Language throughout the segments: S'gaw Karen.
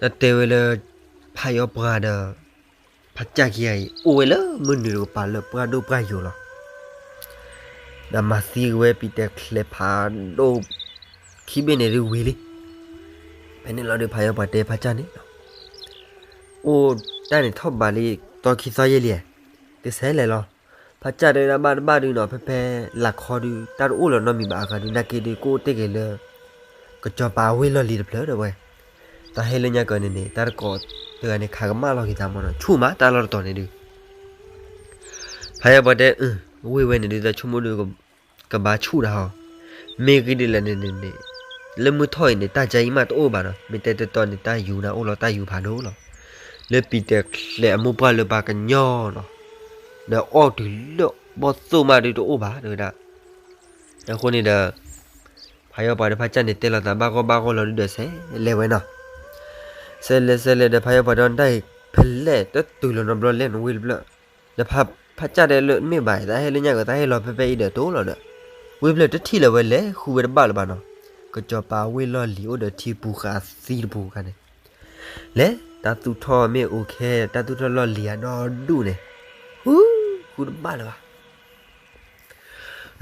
တၢ်တဲဝဲလၢ ဖးယီပှၤဒီး ဖးကၢ်ခံဂၤအံၤ အိၣ်ဝဲလၢမုၢ်နုာ်တကပၤလၢပှၢ်ဒိၣ်ပှၢ်ယိာ်လီၤ. ဒီးမၤသံက့ၤဝဲပံၤတဲာ်ချဲးဖးဒိၣ်ခံဘ့ၣ်န့ၣ်ဒုးဝံၤလံ. ဖဲန့ၣ်လီၤဒုး ဖးယီပှၤတဲဖးကၢ်န့ၣ် အိၣ်တၢ်န့ၣ်ထီၣ်ဘးလံ သီခံသီယဲၢ်လံ, တဆဲးလဲၤလီၤ. ဖးကၢ်တဲဒၣ်ဘၣ်တဘၣ်ဒုးနီၤ ဖဲဖဲလၢ်ခီဒုး တၢ်တအိၣ်လၢၤနီတမံၤဘၣ်အဂၤဒုး နာ်က့ဒုး ကအိၣ်တ့ၢ်က့ၤလၢ ကစီၤပၤအဝ့ၢ်လီၢ်လံၤတဖျၢၣ်ဒီးဝဲ, တၢ်ဟဲလၢညါကၢၤန့ၣ်န့ၣ် တၢ်တကိးတဂၤန့ၣ် ခးကမၣ်လီၤက့ၤသးမ့ၢ်နီၤ ဆူၣ်မးတၢ်လီၢ်တတီၤန့ၣ်ဒုး ဖးယီပှၤတဲ အဝ့ၢ်ဝဲန့ၣ်ဒုး တၢ်ဆိကမိၣ်ဒုး ကဘၣ်ဆူၣ်တၢ်ဟီ, မ့ၢ်ဂ့ၤဒ်လဲၣ်န့ၣ်န့ၣ်န့ၣ် လၢမုၢ်ထီၣ်အံၤန့ၣ် တၢ်ကါအံၤမးတအိၣ်ဘၣ်နီၤ မ့ၢ်တဲတတီၤန့ၣ် တၢ်ယူၤန့ၣ်အိၣ်လီၤ တၢ်ယူၤဖးဒိၣ်လီၤ. လၢပံၤတဲာ်ချဲးအမိၢ်ပှၢ်လၢပှၤကညီနီၤ ဒီးအီၣ်တုၤလၢဘီၣ်သိၣ်မးဒုးတအိၣ်ဘၣ်တဲဝဲဒၣ်. အဃိန့ၣ်ဒီး ဖးယီပှၤဒီးဖးကၢ်န့ၣ် တဲလိာ်သးဘၣ်ဂီၢ်ဘၣ်ဂီၢ်လီၤဒုးဒီး ဆဲးလဲၤဝဲနီၤ. ဆဲးလဲၤဆဲးလဲၤဒီး ဖးယီပှၤဒီးတၢ်အံၤ ဖဲလဲၣ်တတုၤလီၤနီတဘျီလဲၣ်နီၤ ဝ့ၢ်တဖျၢၣ်, ဒီးဖးကၢ်တဲလၢမ့ၢ်ဘၣ် တၢ်ဟဲလၢညါကၢၤ တၢ်ဟဲလီၤဖဲဖဲအံၤဒီးတိၢ်လီၤဒီး ဝ့ၢ်ဖျၢၣ်တထံၣ်လၢၤဝဲလဲၤဃုဝဲတဘၣ်လၢၤဘၣ်နီၤ. ကစီၤပၤဝ့ၢ်လီၢ်လံၤအိၣ်ဒီးထံပူၤဃာ်သံတပူၤဃာ်န့ၣ် လဲၤတၢ်သူၣ်ထီၣ်မ့ၣ်အူခဲ တၢ်သူၣ်ထီၣ်လီၢ်လံၤအဒီဒူၣ်န့ၣ် ဃုဃုတဘၣ်လၢၤဘၣ်.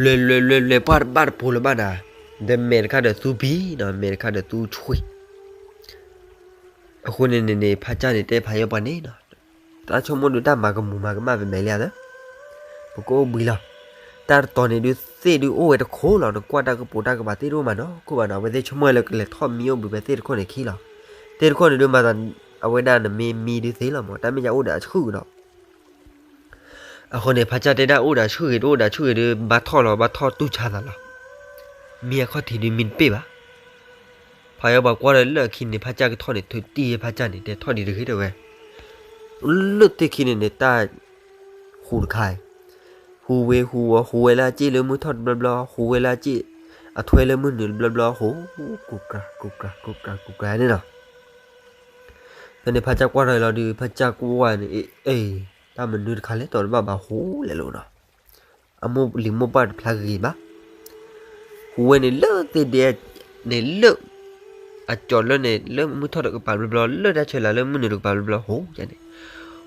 လဲၤလဲၤလဲၤလဲၤပှၢ်တဘၣ်တပိၤလၢၤဘၣ်နၤ, ဒီးမဲာ်တခါဒီးသူပံၤနီၤ မဲာ်တခါဒီးသူဆွံ အဃိန့ၣ်န့ၣ်န့ၣ် ဖးကၢ်န့ၣ်တဲဖးယီပှၤန့ၣ်နီၤ, တၢ်ဆိကမိၣ်ဒုးတၢ်မၤကမူၤမၤကမၣ်ပမဲာ်လံဧါသၢ, ပကအိၣ်ဘှံးလီၤ. တၢ်တတီၤန့ၣ်ဒုးသ့ၣ်ဒုးအိၣ်ဝဲတခိၣ်လီၤ, နကွၢ်တၢ်ကပိာ်တၢ်ကပၤသ့ၣ်တအိၣ်မးနီၤ ခိၣ်ဘၣ်နီၤ, အဝဲသ့ၣ်ဆိကမိၣ်ဝဲလၢကလဲၤထီၣ်မံအိၣ်ဘှံးဖဲသ့ၣ်တခိၣ်န့ၣ်ခံလီၤ. သ့ၣ်တခိၣ်န့ၣ်ဒုးမၤသး အဝဲဒၣ်နမ့ၢ်မံဒုးသ့လီၤမး, တၢ်မ့ၢ်ယအိၣ်ဒီးအဆူၣ်ကဒီး အဃိန့ၣ် ဖးကၢ်တဲဒၣ်အိၣ်ဒီးဆူၣ်ဂ့ၤ တအိၣ်ဒီးဆူၣ်ဂ့ၤဒုး ဘၣ်ထီၣ်လီၤ ဘၣ်ထီၣ်တူၢ်ဆါသးလီၤ. မံအခီၣ်ထံးဒုးမံတပ့ၢ်ဘၣ်. ဖးယီပှၤကွၢ်ဒီးလၢအခံန့ၣ် ဖးကၢ်ကထီၣ်န့ၣ် ထုးတံၢ်ဖးကၢ်န့ၣ် တဲထီၣ်ဒံးတဂ့ၤတဲဝဲ လၢသ့ၣ်ခံန့ၣ်န့ၣ် တၢ်ဟူးတခါအံၤ, ဟူးဝဲဟူးဝဲ ဟူးဝဲလၢအစ့ၢ်လၢမုၢ်ထီၣ်တဘျီဘျီ ဟူးဝဲလၢအစ့ၢ် အထွဲလၢမုၢ်နုာ်တဘျီဘျီ ဟူး ကူၤကြၤ ကူၤကြၤ ကူၤကြၤ ကူၤကြၤန့ၣ်လီၤ. ဖဲန့ၣ်ဖးကၢ်ကွၢ်ထီၣ်အံၤလီၤဒုး ဖးကၢ်ကွၢ်န့ၣ် အ့ အ့ တၢ်မနုၤတခါလဲၣ် တီၤတဘၣ်ဘၣ်ဟူးလဲၤလိာ်နီၤ အမိၢ်လံၤမိၢ်ပှၢ်တဖျါဂ့ၤဘၣ်. ဟူးဝဲန့ၣ်လၢသ့ၣ်ဒဲန့ၣ်လၢ အကၠီၤလၢန့ၣ် လၢမုၢ်ထီၣ်တကပၤဘျီဘျီ လၢတၢ်ဆဲးလၤလၢမုၢ်နုာ်တကပၤဘျီဘျီ ဟူးန့ၣ်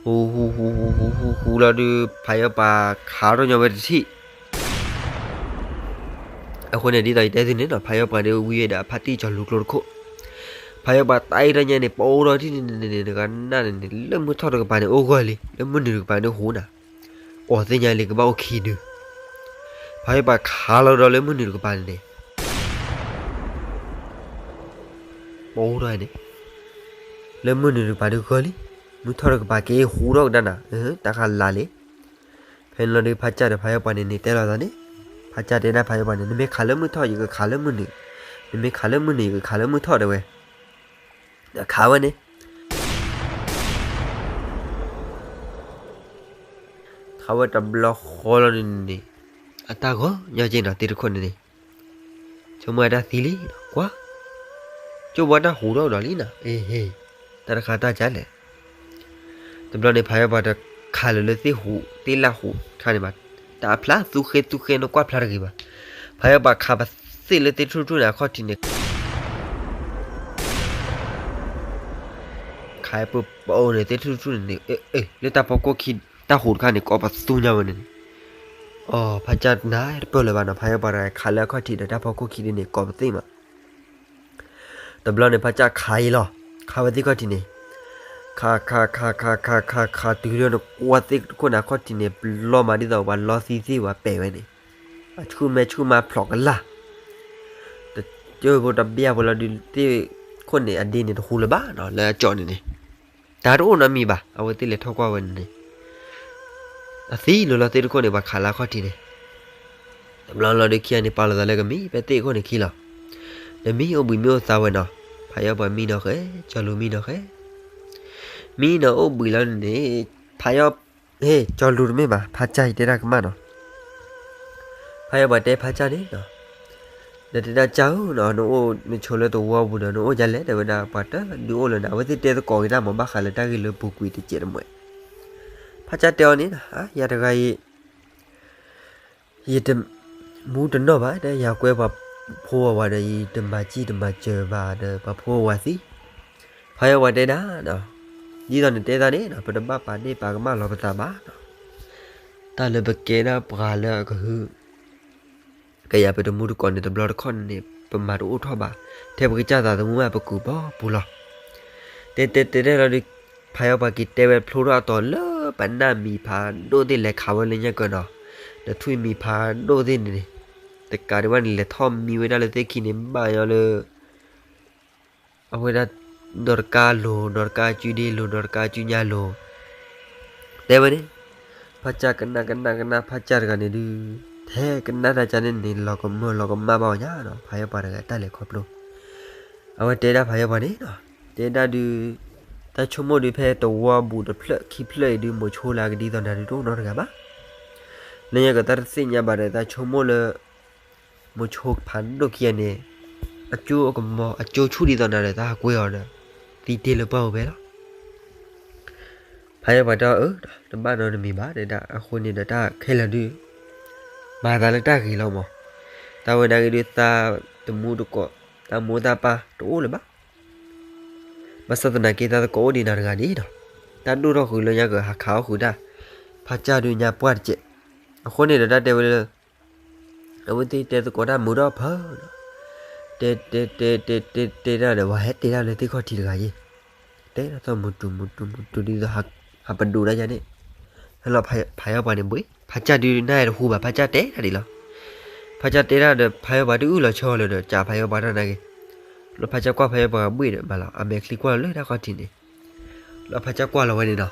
ဟူးဟူးဟူးဟူးဟူးဟူးလီၤဒုး ဖးယီပှၤခးထီၣ်ညီဝဲတထံၣ် အဃိန့ၣ် ဒ်သိးယတဲသုန့ၣ်ဒီး ဖးယီပှၤဒုးဝံဝဲဒီးအဖါတံၢ်ကၠီၤလူၤကျိတခိၣ်, ဖးယီပှၤတၢ်အံၤထီၣ်ညါန့ၣ် ပအိၣ်ထီၣ်ထံၣ်န့ၣ်န့ၣ် နကနၣ်န့ၣ်န့ၣ် လၢမုၢ်ထီၣ်တကပၤန့ၣ်အိၣ်ဂီၢ်လံ လၢမုၢ်နုာ်တကပၤန့ၣ်ဟူးနၤ, အီၣ်သ့ၣ်ညါလံကဘၣ်အိၣ်ခံဒု, ဖးယီပှၤခးလီၤဒီးလၢမုၢ်နုာ်တကပၤန့ၣ်န့ၣ် ပအိၣ်ထီၣ်န့ၣ် လၢမုၢ်နုာ်တကပၤဒုးဂီၢ်လံ, မုၢ်ထီၣ်တကပၤက့ၤဟူးထီၣ်ကဒါနၤ, တၢ်ခးလၢ်လံ. ဖဲန့ၣ်လီၤဒုး ဖါကၢ်ဒီးဖးယီပှၤန့ၣ်န့ၣ် တဲလိာ်သးန့ၣ်, ဖါကၢ်တဲဒၣ်ဖးယီပှၤန့ၣ် နမ့ၢ်ခးလၢမုၢ်ထီၣ် ယကခးလၢမုၢ်နုာ်, နမ့ၢ်ခးလၢမုၢ်နုာ် ယကခးလၢမုၢ်ထီၣ်တဲဝဲ, ဒီးခးဝဲန့ၣ် ခးဝဲတဘျီဃီလီၤန့ၣ်န့ၣ်, အတၢ်ဂီၤညီက့ၤနီၤ သ့ၣ်တခိၣ်န့ၣ်န့ၣ်, ဆိကမိၣ်အတၢ်သံလံ, ကွၢ်, ကၠိဘီတၢ်ဟူးထီၣ်ဒီးလံနီၤ, အ့ဟ့, တၢ်တခါတၢ်ကၢ်လဲၣ် တဘျီန့ၣ် ဖးယီပှၤတခးလၢၤလၢသ့ၣ်ဟူး သ့ၣ်လၢ်ဟူးခါန့ၣ်ဘၣ်, တၢ်အဖျါသူဃဲသူဃဲနကွၢ်ဖျါတဂ့ၤဘၣ်, ဖးယီပှၤခးပသ့ၣ်လၢသ့ၣ်ထူၣ်ထူၣ်န့ၣ်အခီၣ်ထံးန့ၣ် ခးပပအိန့ၣ် သ့ၣ်ထူၣ်ထူၣ်န့ၣ်န့ၣ် အ့ လၢတၢ်ဖီခိၣ်ခံ တၢ်ဟူးတခါန့ၣ် ကိးပသူညါဝဲန့ၣ်န့ၣ်, အီ ဖါကၢ်နၢ်တပၢၢ်လၢၤဘၣ်နီၤ ဖးယီပှၤတခးလၢအခီၣ်ထံးဒီးတၢ်ဖီခိၣ်ခံဒ်န့ၣ် ကိးပသ့ၣ်မး တဘျီန့ၣ် ဖါကၢ်ခးအံၤလီၤ, ခးဝဲသ့ၣ်ခီၣ်ထံးန့ၣ်, ခးခးခးခးခးခးခးတုၤလၢနကွၢ်သ့ၣ်တခိၣ်န့ၣ်အခီၣ်ထံးန့ၣ် ပလီမးဒ်သိးပှၤလီသံသ့ၣ်ဝဲပဲာ်ဝဲန့ၣ်, အဆူၣ်မဲဆူၣ်မးဖျိးကလာ်, တကၢၢ်ဖိတဘျၢၣ်ဖိလီၤဒုးသ့ၣ်ခိၣ်န့ၣ် အဒ့န့ၣ်တဟူးလၢၤဘၣ်နီၤ လၢအကၠီန့ၣ်န့ၣ်, တၢ်တအိၣ်နီတမံၤဘၣ် အဝဲသ့ၣ်လဲၤထီၣ်ကွၢ်ဝဲန့ၣ်န့ၣ် အသံလိၤလီၤသ့ၣ်တခိၣ်န့ၣ် ပှၤခးလၢအခီၣ်ထံးန့ၣ်, တဘျီလီၤဒုးခံဂၤန့ၣ် ပာ်လီၤသးလၢကမံ ဖဲသ့ၣ်ခိၣ်န့ၣ်ခံလီၤ, ဒီးမံအိၣ်ဘှံးမံအိၣ်သါဝဲနီၤ, ဖးယီပှၤမံနီၤဃဲ, ကၠီၤလူၤမံနီၤဃဲ, မံနီၤအိၣ်ဘှံးလီၤန့ၣ်, ဖးယီ, ဟ့ၣ် ကၠီၤလူၤတမ့ၢ်ဘၣ် ဖါကၢ်အံၤတဲတၢ်ကမၣ်နီၤ ဖးယီပှၤတဲဖါကၢ်န့ၣ်, ဒီးတဲဒၣ်ကၢ်ဧၢနီၤ နအိၣ်နဆိးလၢသဝီပူၤဒီး နအိၣ်ဒ်လဲၣ် တဲဝဲဒၣ် ပှၤတဒုးအိၣ်လၢၤနၤ အဝဲသ့ၣ်တဲသကိးက့ၤတၢ်မး ဘၣ်ဃးလၢတၢ်ဂ့ၢ်လၢပူၤကွံာ်တစဲးတမှဲး, ဖါကၢ်တဲအီၤန့ၣ်, ယၤတဂၤအံၤ ယတမူတနီၣ်ဘၣ် တဲ ယၤကွဲပှၤဖိဝၤဝၤဒီး ယတမၤစံၣ်တမၤစၢၤဘၣ်ဒီး ပှၤဖိဝၤသံ, ဖးယီၤပှၤတဲဒၣ်, ဒ်သိးနတဲတၢ်န့ၣ် ပတဘၣ်ပာ်န့ၢ်ပာ်ကမၣ်လီၤပသးဘၣ်. တၢ်လၢပကဲဒၣ်ပှၤလၢအကဟု ကယၤပတမူတကိးန့ၣ် တဘျီတခီၣ်န့ၣ် ပမၤတအိၣ်ထီၣ်ဘၣ်, ထဲပကစၢ်သးသမူမး ပကူးဘီပူၤလီၤ. တဲတဲတဲတဲလီၤဒီး ဖးယီၤပှၤက့ၤတဲဝဲဖျိထီၣ်အသီလၢ ပနၢ်မံၤဖးဒိၣ်သ့ၣ်လဲၤခးဝဲလၢညါကၢၢ်နီၤ, ဒီးထွံၣ်မံၤဖးဒိၣ်သ့ၣ်န့ၣ်န့ၣ်, တကးဒံးဘၣ်န့ၣ် လဲၤထီၣ်မံဝဲဒၣ်လၢသ့ၣ်ခံန့ၣ် ဘၣ်ယီၤလၢ အဝဲဒၣ် နီၢ်တကါလိၤ, နီၢ်တကါစုဒ့လိၤ, နီၢ်တကါစုညါလိၤ, တဲဝဲန့ၣ်, ဖးကၢ်ကနၣ်ကနၣ်ကနၣ် ဖးကၢ်တဂၤန့ၣ်ဒုး, ထဲကနၣ်တၢ်ကန့ၣ်န့ၣ် လီၤကမၢလီၤကမၣ်ဘၣ်အီၤညါနီၤ, ဖးယီၤပှၤတဂၤတၢ်လဲၤခီဖျိ, အဝဲတဲဒၣ်ဖးယီၤပှၤန့ၣ်နီၤ, တဲဒၣ်ဒုး, တၢ်ဆိကမိၣ်ဒုးဖဲတဝီဘူးတဖျၢၣ်ခံဖျၢၣ်အံၤဒုး မိၤဆိလၢအကဒ်သိးနၤဒုးတအိၣ်နီတဂၤဘၣ်. လၢညါကၢၢ်တၢ်တသ့ၣ်ညါဘၣ်ဒီး တၢ်ဆိကမိၣ်လၢ မိၤဆိဖးဒိၣ်ခံဂၤန့ၣ်, အကၠိအကမီၤ အကၠိဆူၣ်ဒ်သိးနၤဒီး တၢ်ဟးကွံာ်အီၤဒီး သံတ့ၢ်လၢပှၢ်ပူၤဖဲလီၤ. ဖးယီၤပှၤတဲအီၤ, အၢ, တဘၣ်နီတမံၤဘၣ် တဲဒၣ်, အဃိန့ၣ်ဒီးတၢ်ခဲလၢာ်ဒုး မၤသးလၢတၢ်ဂ့ၤလီၤမး, တၢ်ဝဲနာ်က့ဒုး သးသမူတကိး, တၢ်မိၢ်တၢ်ပၢ်တအိၣ်လၢၤဘၣ်. ဘၣ်ဆၣ်သနာ်က့ သးသကိးအိၣ်ဒံးနၤတဂၤန့ၣ်ဒီး, တၢ်ဒိၣ်ထီၣ်ဃုာ်လၢညါကၢၢ် ဟးခးအီၣ်ဃုာ်တၢ်, ဖးကၢ်ဒုးညါပှၢ်တစဲး, အဃိန့ၣ်ဒီးတၢ်တဲဝဲလၢ အဝဲသ့ၣ်တဲသကိးတၢ်မုာ်ထီၣ်ဖၢဒီး, တဲတဲတဲတဲတဲတဲတၢ်ဒီး ပှၤဟဲတဲတၢ်လၢသ့ၣ်ခီၣ်ထံးတဂၤယ့ၣ်, တဲတၢ်သီၣ်မုာ်တူာ်မုာ်တူာ်မုာ်တူာ်ဒ်သိး ဟးပဒိးတၢ်ယါန့ၣ်, ဟဲလီၤဖးယီၤပှၤန့ၣ်ဘှ့ၣ်, ဖးကၢ်ဒုးနၢ်ဟဲတဟူဘၣ် ဖးကၢ်တဲတၢ်ဒ်လီၤ. ဖးကၢ်တဲတၢ်ဒီး ဖးယီၤပှၤတအုၣ်လီၤဆၢအီၤလၢၤဒီး ကးဖးယီၤပှၤတၢ်နာ်က့ၤ, လီၤဖးကၢ်ကွၢ်ဖးယီၤပှၤဘှ့ၣ်ဒီးမးလီၤ အမဲာ်ချံကွၢ်လီၤလၢတၢ်ခီၣ်ထံးန့ၣ် လီၤဖးကၢ်ကွၢ်လီၤဝဲန့ၣ်နီၤ,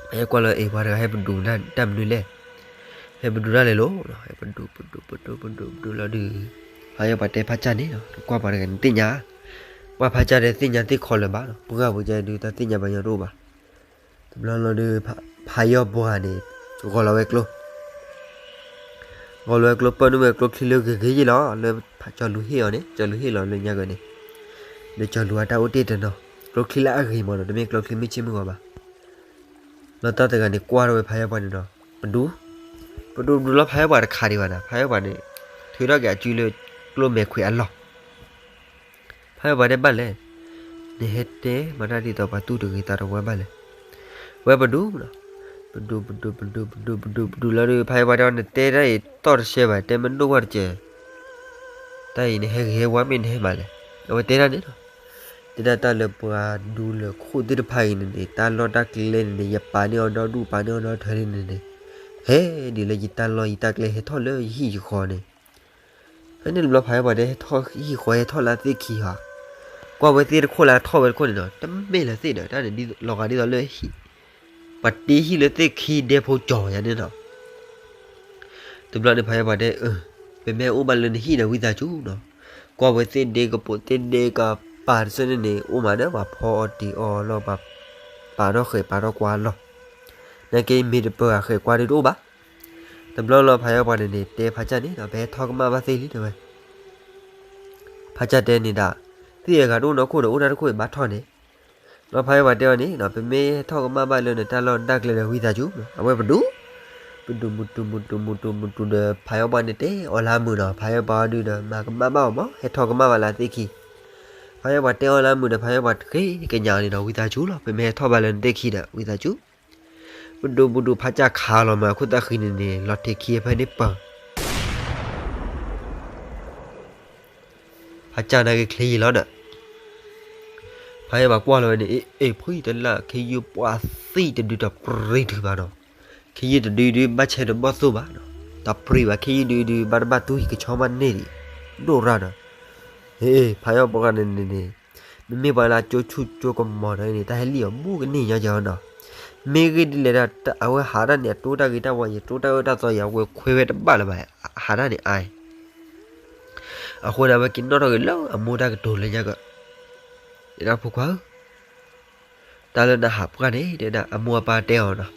ဖးယီၤကွၢ်လီၤ အ့ၣ် ပှၤတဂၤဟဲပဒိးတၢ်မနုၤလဲၣ်, ဟဲပဒိးတၢ်လဲၤလိၤ, ဟဲပဒိးပဒိးပဒိးပဒိးပဒိးလီၤဒုး, ဖးယီၤပှၤတဲဖးကၢ်န့ၣ်နီၤ ကွၢ်ပှၤတဂၤန့ၣ်သ့ၣ်ညါ, ကွၢ်ဖးကၢ်ဒီးသ့ၣ်ညါသ့ၣ်ခီလၢၤဘၣ်နီၤ ပှၢ်ပူၤကၢ်ဒုး တၢ်သ့ၣ်ညါပှၤညီတအိၣ်ဘၣ်. တဘျီလီၤဒုး ဖးယီၤပှၤန့ၣ် ဂီၤလီၤဝဲကျိ ဂီၤလီၤဝဲကျိ ပၢၢ်နုာ်ဝဲကျိချံလၢဂ့ၤဂ့ၤယ့ၣ်လီၤ လၢကၠီၤလူၤဟ့ၣ်အီၤန့ၣ် ကၠီၤလူၤဟ့ၣ်လီၤလၢညါကၢၢ်န့ၣ်, လၢကၠီၤလူၤအတၢ်အိၣ်တ့ၢ်တနီၤ, ကျိချံလၢအဂ့ၤမးနီၤ တမ့ၢ်ကျိချံမုၢ်ဆ့ၣ်မုၢ်ဂီၤဘၣ်. လီၤတၢ်တဂၤန့ၣ် ကွၢ်ထီၣ်ဝဲဖးယီၤပှၤန့ၣ်ဒီး ပဒူ, ပဒူပဒူလီၤ ဖးယီၤပှၤတခးဒံးဘၣ်နီၤ ဖးယီၤပှၤန့ၣ် ထုးထီၣ်က့ၤအစုလၢကျိမဲာ်ခွံးအလီၢ် ဖးယီၤပှၤတဲဘၣ်လဲၣ်, နဟဲတဲမၤတၢ်ဒ်သိးပှၤတူၢ်တဂ့ၤသးတဝါဘၣ်လဲၣ်, ဝဲပဒူနီၤ, ပဒူပဒူပဒူပဒူပဒူပဒူလီၤဒီး ဖးယီၤပှၤတဲအီၤ နတဲတၢ်အံၤသီၣ်တဆှဲဘၣ် တဲမ့ၢ်ဒိၣ်ဝဲတကဲး, တၢ်အံၤနဟဲဂ့ၤဟဲဝါမ့ၢ်နဟဲမၤလဲၣ်, အဝဲတဲဒၣ်န့ၣ်လီၤ. တဲဒၣ်တၢ်လၢပှၤဒူလၢခိၣ်သ့ၣ်တဖၣ်အံၤန့ၣ်န့ၣ် တၢ်လီၢ်တၢ်ကျဲန့ၣ်န့ၣ် ယပာ်န့ၢ်အီၤဒီဒူၣ် ပာ်န့ၢ်အီၤဒီထၢလံန့ၣ်န့ၣ်, ဟဲဒ်လၢယတၢ်လီၢ်ယတၢ်ကျဲဟဲထီၣ်လၢယဟံၣ်ယဃီန့ၣ် ဖဲန့ၣ်တဘျီဖးယီၤပှၤတဲဟဲထီၣ်ဟံၣ်ဃီဟဲထီၣ်လၢသ့ၣ်ခံဟီ, ကွၢ်ဝဲသ့ၣ်တခိၣ်လၢအထီၣ်ဝဲတခိၣ်န့ၣ်နီၤ တမ့ၢ်လၢသ့ၣ်ဒီး တၢ်န့ၣ်လီၤဂာ်ဒ်သိးလၢ ပှၤတ့ဟံၣ်လၢသ့ၣ်ခံဒဲဖိကၠီၤယၤန့ၣ်နီၤ. တဘျီန့ၣ်ဖးယီၤပှၤတဲ အၢ, ပမ့ၢ်အိၣ်ဘၣ်လၢနဟံၣ်ဒီးဝံသးစူၤနီၤ, ကွၢ်ဝဲသ့ၣ်ဒ့ကပိာ်သ့ၣ်ဒ့ကပၤတစၢၢ်န့ၣ်န့ၣ် အိၣ်မးဒီးပှၤဖီအီၤတ့ၤအီၤလီၤ ပှၤပာ်ထီၣ်ဃဲၤပာ်ထီၣ်ကွၢ်လီၤ. နာ်က့မ့ၢ်တပၢၤဃဲၤကွၢ်ဒုးတအိၣ်ဘၣ်. တဘျီလီၤဖးယီၤပှၤန့ၣ်န့ၣ် တဲဖးကၢ်န့ၣ်ဒီး ပဟဲထီၣ်ကမၣ်ဘၣ်သ့ၣ်လံတဲဝဲ ဖးကၢ်တဲန့ၣ်ဒၣ်, သ့ၣ်အဂၤတအိၣ်နီၢ်ခိၣ်ဒီးအိၣ်တၢ်တခိၣ်အံၤဘၣ်ထီၣ်န့ၣ်, ဒီးဖးယီၤပှၤတဲအီၤန့ၣ် ပမ့ၢ်ဟဲထီၣ်ကမၣ်ဘၣ်လၢနတၢ်လီၢ်နတၢ်ကျဲဒီးဝံသးစူၤ, အဝဲပဒူ, ပဒူမုၢ်တူၢ်မုၢ်တူၢ်မုၢ်တူၢ်မုၢ်တူၢ်ဒီး ဖးယီၤပှၤန့ၣ်တဲအီၤလၢအမုာ်ဒီး ဖးယီၤပှၤဒုးဒီး မၤကမၣ်ဘၣ်အီၤမး ဟဲထီၣ်ကမၣ်ဘၣ်လၢသ့ၣ်ခံ, ဖးယီၤပှၤတဲအီၤလၢအမုာ်ဒီး ဖးယီၤပှၤတဃ့ကညးအီၤန့ၣ်ဒီး ဝံသးစူၤလီၤ ပမ့ၢ်ဟဲထီၣ်ဘၣ်လၢနသ့ၣ်ခံဒီးဝံသးစူၤ ပဒိၣ်ပဒိၣ်ဖးကၢ်ခးလီၤမး အခိၣ်သၣ်ဃံန့ၣ်န့ၣ် လီၤထံးခံဖဲန့ၣ်ပၢၤ, ဖးကၢ်နာ်က့ၤချ့ယံာ်လီၤဒီး ဖးယီၤပှၤကွၢ်လီၤဝဲန့ၣ် အ့ၣ် ဖှံတလၢ် ခ့ယုၢ်ပှၢ်သံတဒုတပြံတဒုဘၣ်နီၤ, ခ့ယုၢ်တဒုဒုဘၣ်ဆဲးဒီးဘီၣ်သိၣ်ဘၣ်နီၤ, တပြံဘၣ် ခ့ယုၢ်ဒုဒုဘၣ်တဘၣ်တူၢ် ယကဆီမးန့ၢ်ဒံး ဒိၣ်ရၣ်ဒီး ဟ့ၣ် ဖးယီၤပှၤန့ၣ်န့ၣ်န့ၣ် မ့မ့ၢ်ပှၤလၢအကၠိဆူၣ်ကၠိကမီၤဒီးန့ၣ် တၢ်ဟဲလံၣ်အီၤဘူးကန့ၢ်ညီကီးနီၤ, မ့ၢ်ဂ့ၢ်ဒ်လဲၣ်ဒီး အဝဲဟးတၢ်န့ၣ် အတိတၢ်ဂ့ၤတၢ်ဝါ ယတိတၢ်အၢတၢ်သီ ယဝဲခွဲဝဲတဘၣ်လၢၤဘၣ် ဟးတၢ်န့ၣ်အါအံၤ အဃိန့ၣ် အဝဲက့ၤနီၣ်ထီၣ်က့ၤလၢအမိၢ်တၢ်ကတိၤလၢညါကၢး, တဲဒၣ်ဖိခွါဧၢ, တၢ်လၢနဟးပှၢ်န့ၣ် တဲဒၣ်အမိၢ်အပၢ်တဲအီၤနီၤ,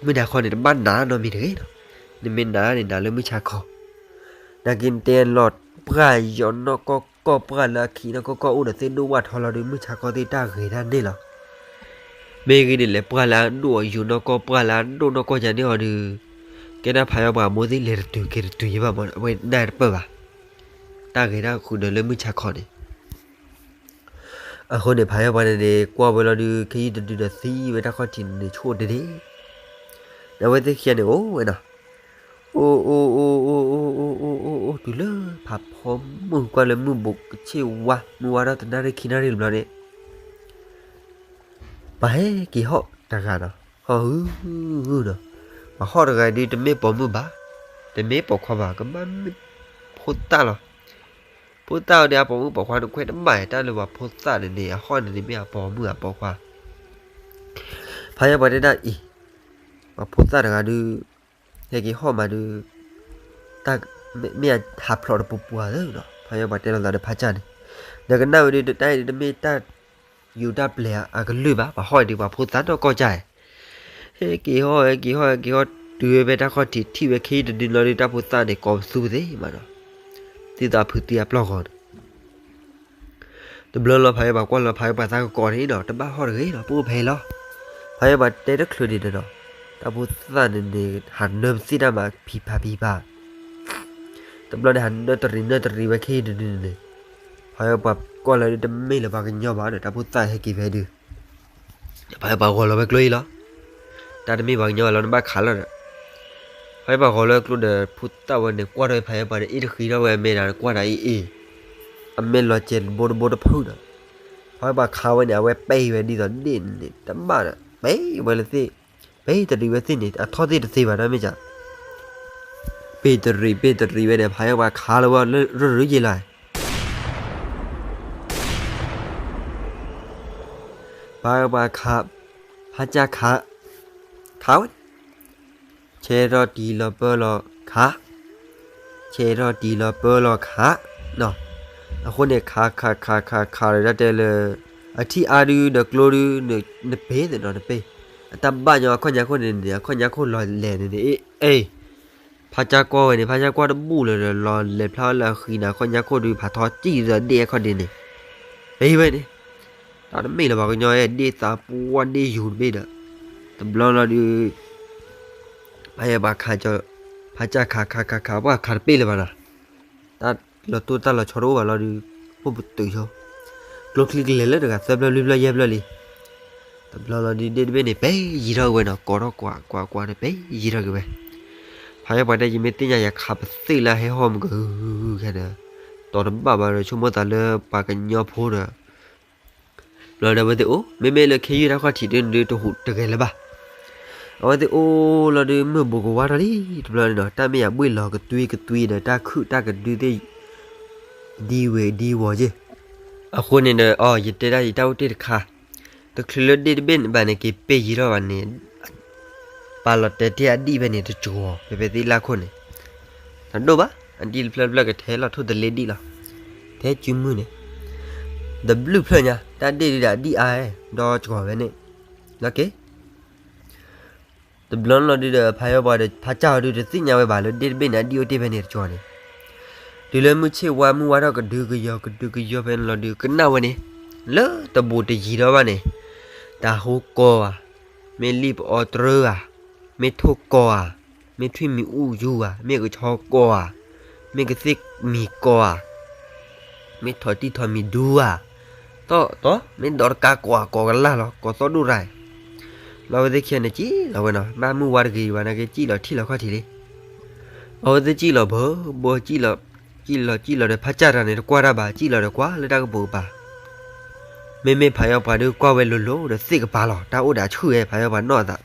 မုၢ်နၤခီန့ၣ် တဘၣ်နာ်နီတမံၤတဂ့ၤနီၤ, နမ့ၢ်နာ်န့ၣ် နာ်လၢမုၢ်ဆါခီ, နာ်က့ၤနတဲလီၤပှၢ်ယိာ်နီၢ်ကီၢ်ကီၢ် ပှၢ်လၢအခံးနီၢ်ကီၢ်ကီၢ်အိၣ်ဒီးသ့ၣ်ဒိၣ်ဝၣ်ထီလီၤဒီး မုၢ်ဆါခီသ့ၣ်တၢ်ဂ့ၤတၢ်န့ၢ်လီၤ မ့ၢ်ဂ့ၤဒ်လဲၣ် ပှၢ်လၢအဒိၣ်အယိာ်နီၢ်ကီၢ် ပှၢ်လၢအဒိၣ်နီၢ်ကီၢ်ယၤန့ၢ်အီၤဒီး, ကဲဒၣ်ဖးယီၤပှၤအမိၢ်သ့ၣ်လဲၤတတုၤက့ၤတတုၤယဘၣ်မး အဝဲနၢ်တပၢၢ်ဘၣ်, တၢ်ဂ့ၤတၢ်ဃုာ်ဒီးလၢမုၢ်ဆါခီန့ၣ်, အဃိန့ၣ် ဖးယၢပှၤန့ၣ်န့ၣ် ကွၢ်ဝဲလီၤဒုး ခဲအံၤတဒုဒီးသံဝဲတၢ်ခီၣ်ထံးန့ၣ်န့ၣ် ဆိၣ်တဒ့, ဒီးအဝဲသ့ၣ်ခံဂၤန့ၣ်အိၣ်ဝဲနီၤ, အိၣ်အိၣ်အိၣ်အိၣ်အိၣ်အိၣ်အိၣ်အိၣ် တုၤလၢဖးဖီမုၢ်ကွၢ်လၢမုၢ်ဘူးကဆ့ၣ်ဝါ မုၢ်ဝါထီၣ်တနၣ်ရံၣ်ခံနၣ်ရံၣ်တဘျီန့ၣ် ပှၤဟဲက့ၤဟီၣ်တဂၤနီၤ, ဟီၣ်ဟုၣ်ဟုၣ်နီၤ, ပှၤဟီၣ်တဂၤဒုးတမ့ၢ်ပိာ်မုၣ်ဘၣ်, တမ့ၢ်ပိာ်ခွါဘၣ်, ကဘၣ်မ့ၢ်ဖိသၣ်လီၤ. ဖိသၣ်ဝဲဒၣ်အပိာ်မုၣ်ပိာ်ခွါန့ၣ်ခွဲးတဘၣ်, တၢ်လၢပှၤဖိသၣ်န့ၣ်န့ၣ် အဟီၣ်န့ၣ်န့ၣ် မ့ၢ်အပိာ်မုၣ်အပိာ်ခွါ. ဖးယၢပှၤတဲဒၣ်အံၤ, ပှၤဖိသၣ်တဂၤဒုး ဟဲက့ၤဟီၣ်မးဒုး တၢ်မ့ၢ်အဟးဖျိးတပူၤပူၤဧါနီၤ, ဖးယၢပှၤတဲလိာ်သးဒီးဖးကၢ်န့ၣ်, ဒီးကနၣ်ဝဲဒုး တၢ်အံၤဒုးတမ့ၢ်တၢ်ယူးတၢ်ပျဲၤအကလုၢ်ဘၣ်, ပှၤဟီၣ်အံၤဒုးပှၤဖိသၣ်နီၢ်ကီၢ်ကၢ်ဧါ ဟဲက့ၤဟီၣ် ဟဲက့ၤဟီၣ် ဟဲက့ၤဟီၣ် တုၤဝဲဖဲတၢ်ခီၣ်ထံး ထံၣ်ဝဲခဲအံၤတဒုလီၤဒုး တၢ်ဖိသၣ်န့ၣ် ကိးပသူပသ့မးနီၤ, သံသးဖုးသံအပျီၢ်ဂီၤန့ၣ်, တဘျီလီၤဖးယၢပှၤကွၢ်လီၤ ဖးယၢပှၤသးကကိးန့ၣ်နီၤ တဘၣ်ဟီၣ်တဂ့ၤလီၤ ပအိၣ်ဖဲအံၤလီၤ. ဖးယၢပှၤတဲတချုးဒံးဒီးနီၤ, တၢ်ဖိသၣ်န့ၣ်န့ၣ် ဟးနၢပသံၣ်တၢ်မးဖံးဖးဖံးဖး တဘျီန့ၣ် ဟးနၢတရံးနၢတရံးဝဲခဲအံၤတဒုန့ၣ်န့ၣ်, ဖးယၢပှၤကွၢ်လီၤဒုး တမ့ၢ်လၢၤပှၤကညီဘၣ်ဒီး တၢ်ဖိသၣ်ဟဲက့ၤဖဲဒုး, ဖးယၢပှၤဂီၤလီၤဝဲကျိအံၤလီၤ. တၢ်တမ့ၢ်ပှၤကညီဘၣ်လီၤ နဘၣ်ခးလီၤဒီး, ဖးယၢပှၤဂီၤလီၤဝဲကျိဒီး ဖိသၣ်ဝဲန့ၣ် ကွၢ်ထီၣ်ဖးယၢပှၤဒီး အ့ၣ်တဃံထီၣ်ဝဲအမဲာ်ဒီး ကွၢ်ဒီးအ့ၣ်အ့ၣ်, အမဲာ်လီၤစဲးတဘိတဘိတဖုဒီး, ဖးယၢပှၤခးဝဲန့ၣ် အဝဲပဲာ်ဝဲဒ်သိးဒ့ၣ်န့ၣ် တဘၣ်ဒီး ပဲာ်ဝဲလၢသ့ၣ်, ပဲာ်တရံးဝဲသ့ၣ်န့ၣ် အထီၣ်သ့ၣ်တသ့ဘၣ် တၢ်မ့ၢ်က ပဲာ်တရံးပဲာ်တရံးဝဲန့ၣ် ဖးယၢပှၤခးလီၤဝဲရၢၢ်ရၢၢ်ယ့လီၤ. ဖးယၢပှၤခး, ဖးကၢ်ခး, ခးဝဲ, ဆဲးထီၣ်တံၤလီၤပၢလီၤခး, ဆဲးထီၣ်တံၤလီၤပၢလီၤခး, အဃိန့ၣ် ခးခးခးခးခးဒီး တၢ်တဲလၢ အထံၣ်အါဒုဒီးကျိဒု နပ့ၤသ့ၣ်နီၤ နပ့ၤ, အတၢ်ဘၣ်ညီအခီၣ်ညါခိၣ်န့ၣ်န့ၣ် အခီၣ်ညါခိၣ်လီၤလဲၤန့ၣ်န့ၣ် အ့ၣ် ဖးကၢ်ကွၢ်ဝဲန့ၣ် ဖးကၢ်ကွၢ်တဘူၣ်လၢၤဒီး လီၤလဲၤဖျါလၢအဃံန့ၣ် အခီၣ်ညါခိၣ်ဒု ဖးထီကံၢ်ဒီးဒ့ၣ်အခီၣ်ဒ့ၣ်န့ၣ်, ပ့ၤဝဲန့ၣ်, တၢ်တမ့ၢ်လၢၤပှၤကညီအဲၣ် ဒ့ၣ်သးပှၢ်ဒ့ၣ်ယူၤတဘ့ၣ်ဒီး, တဘျီလီၤဒု ဖးယၢပှၤခးကၢ်, ဖးကၢ်ခးခးခးခး ပှၢ်ခးတပ့ၢ်လၢၤဘၣ်နီၤ, တၢ်လီၤတိၢ်တၢ်လီၤဆီတအိၣ်ဘၣ်လီၤဒု, အိၣ်ပတုာ်ဆိ, ကျိချံကလဲၤလၢတဂၤသၢဖျၢၣ်လွံၢ်ဖျၢၣ်ယဲၢ်ဖျၢၣ်လံ, တဘျီလီၤဒု ဒ့ၣ်တဘ့ၣ်န့ၣ် ပဲယံၤထီၣ်က့ၤဝဲနီၤ, ကိးထီၣ်ကွၢ်ကွၢ်ကွၢ်န့ၣ် ပဲယံၤထီၣ်က့ၤဝဲ, ဖးယၢပှၤတဲ ယမ့ၢ်သ့ၣ်ညါ ယခးပသ့ၣ်လၢဟဲဟီၣ်မုၢ်ကဂုၤဂုၤဂုၤခဲဒီး, တီၤတဘၣ်ဘၣ်ဒီး ဆိကမိၣ်သးလၢပှၤကညီဖိဒီး ဘျီဒီးအဝဲသ့ၣ်အိၣ် မ့မ့ၢ်လၢခဲယုၢ်တၢ်ခီၣ်ထံးဒုန့ၣ်ဒု တဟူးတဂဲၤလၢၤဘၣ်. အဝဲသ့ၣ်အိၣ်လီၤဒု မုၢ်ဘူးကဝါထီၣ်လံ တဘျီန့ၣ်ဒီး တၢ်မ့ၢ်ယၤဘှ့ၣ်လီၤကသွံကသွံဒီး တၢ်ခုၣ်တၢ်ကဒုသ့ၣ် ဒံဝဲဒံဝီၤယ့ၢ်. အဃိန့ၣ်ဒီး အီ ယတဲဒၣ်ယတၢ်အိၣ်တ့ၢ်တခါ, တချုးလၢဒ့ၣ်တဘ့ၣ်ဘၣ်န့ၣ် က့ၤပဲယံၤထီၣ်ဘၣ်န့ၣ် ပာ်လီၤတဲာ်တ့ၢ်အဒံၣ်ဖဲန့ၣ်တကီၤ ဖဲဖဲသ့ၣ်လၢခိၣ်န့ၣ်, တဒိၣ်ဘၣ် အဒံၣ်တဖျၢၣ်တဖျၢၣ်ကထဲလီၤထိၣ်တလ့ဒံၣ်လီၤ. ထဲစုမုၢ်န့ၣ် တဘျုးဖျၢၣ်ညါ တၢ်ဒ့ၣ်ဒုဒီးအဒံၣ်အါ ဒီးကီၤဝဲန့ၣ် လီၤက့ၤ တဘျီလီၤဒုဒီး ဖးယၢပှၤဒီး ဖးကၢ်အီၤဒု တသ့ၣ်ညါဝဲဘၣ်လၢဒ့ၣ်တဘ့ၣ်န့ၣ် အဒံၣ်အိၣ်တ့ၢ်ဖဲန့ၣ်တကီၤန့ၣ်, တုၤလၢမုၢ်ဆ့ၣ်ဝါမုၢ်ဝါထီၣ်ကဒုကယီၤကဒုကယီၤဖဲန့ၣ်လီၤဒု ကနၣ်ဝဲန့ၣ် လၢတဘူးတယံၤထီၣ်ဘၣ်န့ၣ်, တၢ်ဟူကီၤဧါ, မ့ၢ်လံၣ်ပအီတြၢဧါ, မ့ၢ်ထိၣ်ကီၤဧါ, မ့ၢ်ထွံၣ်မံၤအူယူၤဧါ, မ့ၢ်ကဆီကီၤဧါ, မ့ၢ်ကသ့ၣ်မံၤကီၤဧါ, မ့ၢ်ထိၣ်တံၢ်ထိၣ်မံၤဒူဧါ, တီတီ မ့ၢ်ဒီးတကးကီၤဧါ ကီၤကလၢ်လီၤ ကီၤသီၣ်ဒိၣ်ရၤ, လီၤဝဲသ့ၣ်ခံဂၤန့ၣ်စံၣ်လီၤဝဲနီၤ ဘၣ်မုၢ်ဝါတဂ့ၤဘၣ်နာ်က့ စံၣ်လီၤထံၣ်လီၤခီၣ်ထံးလံ. အဝဲသ့ၣ်စံၣ်လီၤဘၢဘၢ စံၣ်လီၤ စံၣ်လီၤစံၣ်လီၤဒီး ဖးကၢ်တဂၤန့ၣ် တကွၢ်တၢ်ဘၣ် စံၣ်လီၤဒီးကွၢ်လၢတၢ်ကပိာ်ကပၤ မ့မ့ၢ်ဖးယီပှၤဒုးကွၢ်ဝဲလိၤလိၤဒီးသ့ၣ်ကပၤလီၤ တၢ်အိၣ်ဒီးအဆူၣ်ဝဲ ဖးယီပှၤနီၢ်အသး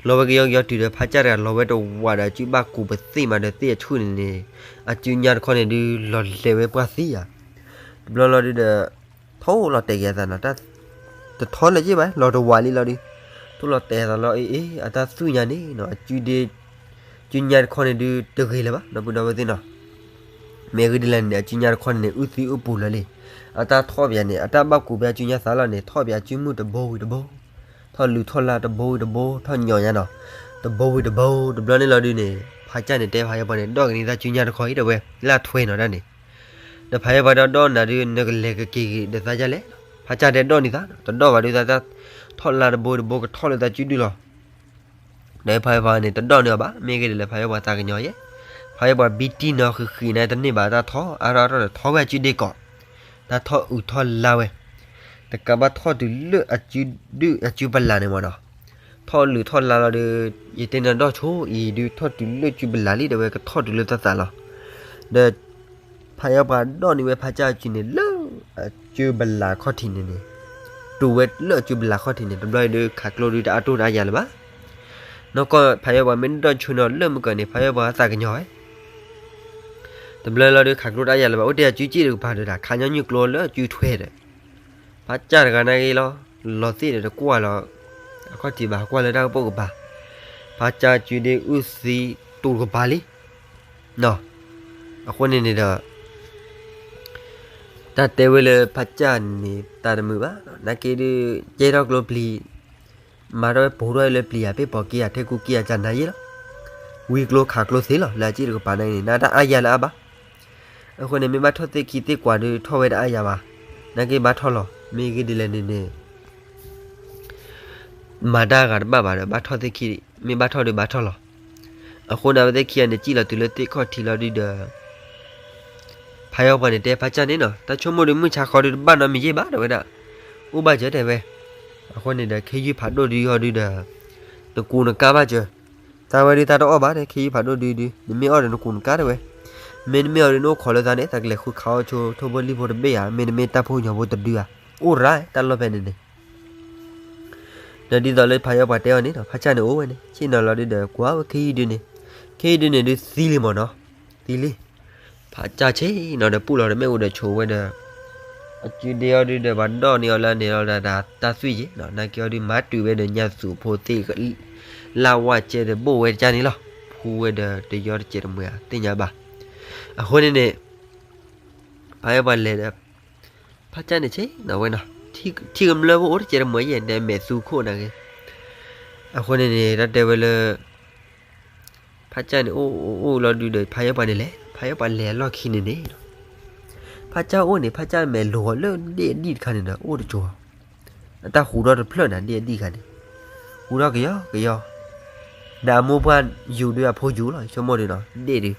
လီၤဝဲကယီကယီတုၤဒီးဖးကၢ်တဂၤလီၤဝဲတဝးဒီးအစုဘၣ်ကူးပသ့ၣ်မးဒီးသ့ၣ်အဆူၣ်န့ၣ်န့ၣ် အစုညါတခီန့ၣ်ဒုးလီၤလဲၤဝဲပှၢ်သံဧါ တဘျီလီၤဒုးဒီး ထိၣ်လီၤတဲာ်က့ၤအသးနီၤ တၢ်တထီလၢၤက့ၤဘၣ် လီၤတဝးလံလီၤဒုး ထိၣ်လီၤတဲာ်အသးလီၤ အ့ အ့ အတၢ်သူၣ်ညါန့ၣ်နီၤ အစုညါတခီန့ၣ်ဒုးတဂ့ၤလၢၤဘၣ် ဒီပုၢ်ဒီဝဲၢ်သ့ၣ်နီၤ မ့ၢ်ဂ့ၢ်ဒ်လဲၣ်န့ၣ် အစုညါတခီန့ၣ်န့ၣ် အုၣ်သံအုၣ်ပူၤလၢာ်လံ အတၢ်ထီၣ်ပယၤန့ၣ် အတၢ်ဘၣ်ကူးဖဲအစုညါသးလီၤန့ၣ် ထီၣ်ပယၤအစုမုၢ်တဘိဝံၤတဘိ ထီၣ်လုၢ်ထီၣ်လါတဘိဝံၤတဘိ ထီၣ်ညီညါနီၤ တဘိဝံၤတဘိ တဘျီန့ၣ်လီၤဒုးန့ၣ် ဖးကၢ်န့ၣ်တဲဖးယီပှၤန့ၣ် ဒီးကန့ၢ်သးစုညါတခီအံၤဒီးဝဲ လၢထွဲနီၤဒၣ်န့ၣ် ဒီးဖးယီပှၤဒီးဒီးနၤဒုး နကလဲၤကက့ၤက့ၤဒီးသးဒ်လဲၣ် ဖးကၢ်တဲဒီးန့ၢ်သး တဒီးဘၣ်ဒုးသးတၢ်ထီၣ်လါတဘိတဘိကထီၣ်လၢသးစုဒုလီၤ ဒီးဖးယီပှၤန့ၣ် တဒီးန့ၢ်အီၤဘၣ် မ့ၢ်ဂ့ၢ်ဒ်လဲၣ် ဖးယီပှၤသးကညီၤယဲ ဖးယီပှၤဘံတံၢ်နီၤဃံးဃံးန့ၣ် တန့ၢ်ဘၣ်တၢ်ထီၣ် အါထီၣ်အါထီၣ်ဒီးထီၣ်ဝဲအစုဒ့ၣ်ကီး တၢ်ထီၣ်အုးထီၣ်လါဝဲ တကးဘၣ်ထီၣ်တုၤလၢအစုဒုၣ်အစုပလၢ်န့ၣ်မ့ၢ်နီၤ, ထီၣ်လုၢ်ထီၣ်လါလီၤဒီး ယတဲနၤဒီၣ်ဆိအံၤဒုး ထီၣ်တုၤလၢစုပလၢ်လံ တဲဝဲကထီၣ်တုၤလၢသးသးလီၤ. ဒီး ဖးယီပှၤဒီၣ်န့ၢ်ဝဲဖးကၢ်စုန့ၣ်လၢ အစုပလၢ်ခီၣ်ထံးန့ၣ်န့ၣ်, တုၤဝဲလၢအစုပလၢ်ခီၣ်ထံးန့ၣ် တဘျီအံၤဒုး ခးကျိဒုးတအါတိၢ်တအါယၤလၢၤဘၣ်. နီၢ်ကီၢ်ဖးယီပှၤမ့ၢ်ဒီၣ်ဆိန့ၣ်လၢမုၢ်ကၢၤန့ၣ် ဖးယီပှၤသးကညီၤဝဲ တဘျီလီၤဒုး ခးကျိတအါယၤလၢၤဘၣ်. အိၣ်တဲအစုစ့ၣ်တကပၤဒီး ခးညီနုၢ်ကျိလၢအစုထွဲဒီး ဖးကၢ်တဂၤနာ်က့လီၤ, လီၤသ့ၣ်ဒီးတကွၢ်လီၤ အခီၣ်ထံးဘၣ် ကွၢ်လၢတၢ်ကပိာ်ကပၤ, ဖးကၢ်စုဒုးအုၣ်သံတူာ်ကပၤလံ. အဃိန့ၣ်န့ၣ်ဒီး တၢ်တဲဝဲလၢဖးကၢ်န့ၣ် တၢ်တမုာ်ဘၣ်, နာ်က့ဒုး ကဲထီၣ်ကျိပျံၤ မၤထီၣ်ဝဲပိာ်ထီၣ်လၢပျံၤယၤ ပ့ၢ်ပိာ်က့ယၤ ထဲကူက့ယၤကနၤယ့ၣ်လီၤ. ဝံကျိခးကျိသ့လီၤ လၢအစ့ၣ်တကပၤနာ်က့န့ၣ် နတၢ်အါယၤလၢအါဘၣ်. အဃိန့ၣ် မ့ၢ်ဘၣ်ထီၣ်သ့ၣ်ခံသ့ၣ်ကွၢ်ဒုး ထီၣ်ဝဲတအါယၤဘၣ်, နာ်က့ဘၣ်ထီၣ်လီၤ. မ့ၢ်ဂ့ၢ်ဒ်လဲၣ်န့ၣ်န့ၣ် မၤတၢ်ဂၤတဘၣ်ဘၣ်ဒီး ဘၣ်ထီၣ်သ့ၣ်ခံ, မ့ၢ်ဘၣ်ထီၣ်ဒုးဘၣ်ထီၣ်လီၤ. အဃိန့ၣ် အဝဲသ့ၣ်ခံဂၤန့ၣ် စံၣ်လီၤတုၤလၢသ့ၣ်ခီၣ်ထံးလီၤဒုးဒီး ဖးယီပှၤန့ၣ်တဲဖးကၢ်န့ၣ်နီၤ, တၢ်ဆိကမိၣ်ဒုး မုၢ်ဆါခီဒုးတဘၣ်နီတမံၤယ့ၣ်ဘၣ် တဲဝဲဒၣ်, အိၣ်ဘၣ်စၢၤတဲဝဲ. အဃိန့ၣ်ဒီး ခ့ယုၢ်ဖးဒိၣ်ဒုးအီၤဒုးဒီး နကူးနကါဘၣ်စၢၤ, သးဝဲဒုးသးတအီၣ်ဘၣ်န့ၣ် ခ့ယုၢ်ဖးဒိၣ်ဒုးဒုး နမ့ၢ်အီၣ်ဒီးနကူးနကါတဲဝဲ, မ့တမ့ၢ်အီၤဒုး နအိၣ်ခိးလၢသးန့ၣ် သးကလဲၤဃုခးအီၣ်ဆိ ထိၣ်ဖိလံၣ်ဖိတဘ့ၣ်ဧါ, မ့တမ့ၢ်တၢ်ဖိကညီဖိတဒုဧါ, အိၣ်ရၢ်တၢ်လီၢ်ဖဲန့ၣ်န့ၣ် ဒီးဒ်သိးလၢဖးယီပှၤတဲအီၤန့ၣ်ဒီး ဖးကၢ်န့ၣ်အိၣ်ဝဲန့ၣ် ဆ့ၣ်နီၤလီၤဒုးဒီး ကွၢ်ဝဲခ့ယုၢ်ဒုးန့ၣ်, ခ့ယုၢ်ဒုးန့ၣ်ဒုးသံလံမ့ၢ်နီၤ, သံလံ. ဖးကၢ်ဆ့ၣ်နီၤဒီး ပူၣ်လီၤဒီးမ့ၣ်အူဒီးဆိးဝဲဒီး အစုဒုးအီၤဒုးဒီး ပှၤဒီၣ်န့ၢ်အီၤလၢန့ၣ်လီၤဒီး တၢ်သွံၣ်ယ့ၣ်နီၤ, နာ်က့အီၤဒုး မၤတုၤဝဲဒီးညါသူးဖိသ့ၣ် လၢ်ဝၣ်ကဲဒီးဘိၣ်ဝဲတကၢ်န့ၣ်လီၤ, ဖူဝဲဒီးတယီတစဲးတမှဲၤဧါ သ့ၣ်ညါဘၣ်. အဃိန့ၣ်န့ၣ် ဖးယီပှၤလဲၤဒီး ဖးကၢ်န့ၣ်ဆ့ၣ်နီၤဝဲနီၤ, ထံၣ်ကမျၢၢ်ဖိအိၣ်တစဲးတမှဲၤယဲၢ်န့ၣ် မဲာ်သူခိၣ်နာ်က့. အဃိန့ၣ်န့ၣ် တၢ်တဲဝဲလၢ ဖးကၢ်န့ၣ်အိၣ်အိၣ်လီၤဒုးဒီး ဖးယီပှၤန့ၣ်လဲၤ, ဖးယီပှၤလဲၤအလီၢ်ခံန့ၣ်န့ၣ် ဖးကၢ်အိၣ်န့ၣ် ဖးကၢ်မဲာ်လိၤအီၤလၢဒ့ၣ်အဒံၣ်တခါန့ၣ်ဒီး အိၣ်တကၠိၤ, အတၢ်ဟူးထီၣ်တဖျၢၣ်န့ၣ် ဒ့ၣ်အဒံၣ်တခါန့ၣ်, ဟူးထီၣ်ကယီကယီ, ဒီးအမိၢ်ပှၢ်ယူၤဒုးအဖိယူၤလီၤ ဆိကမိၣ်ဒုးနီၤ ဒ့ၣ်ဒုး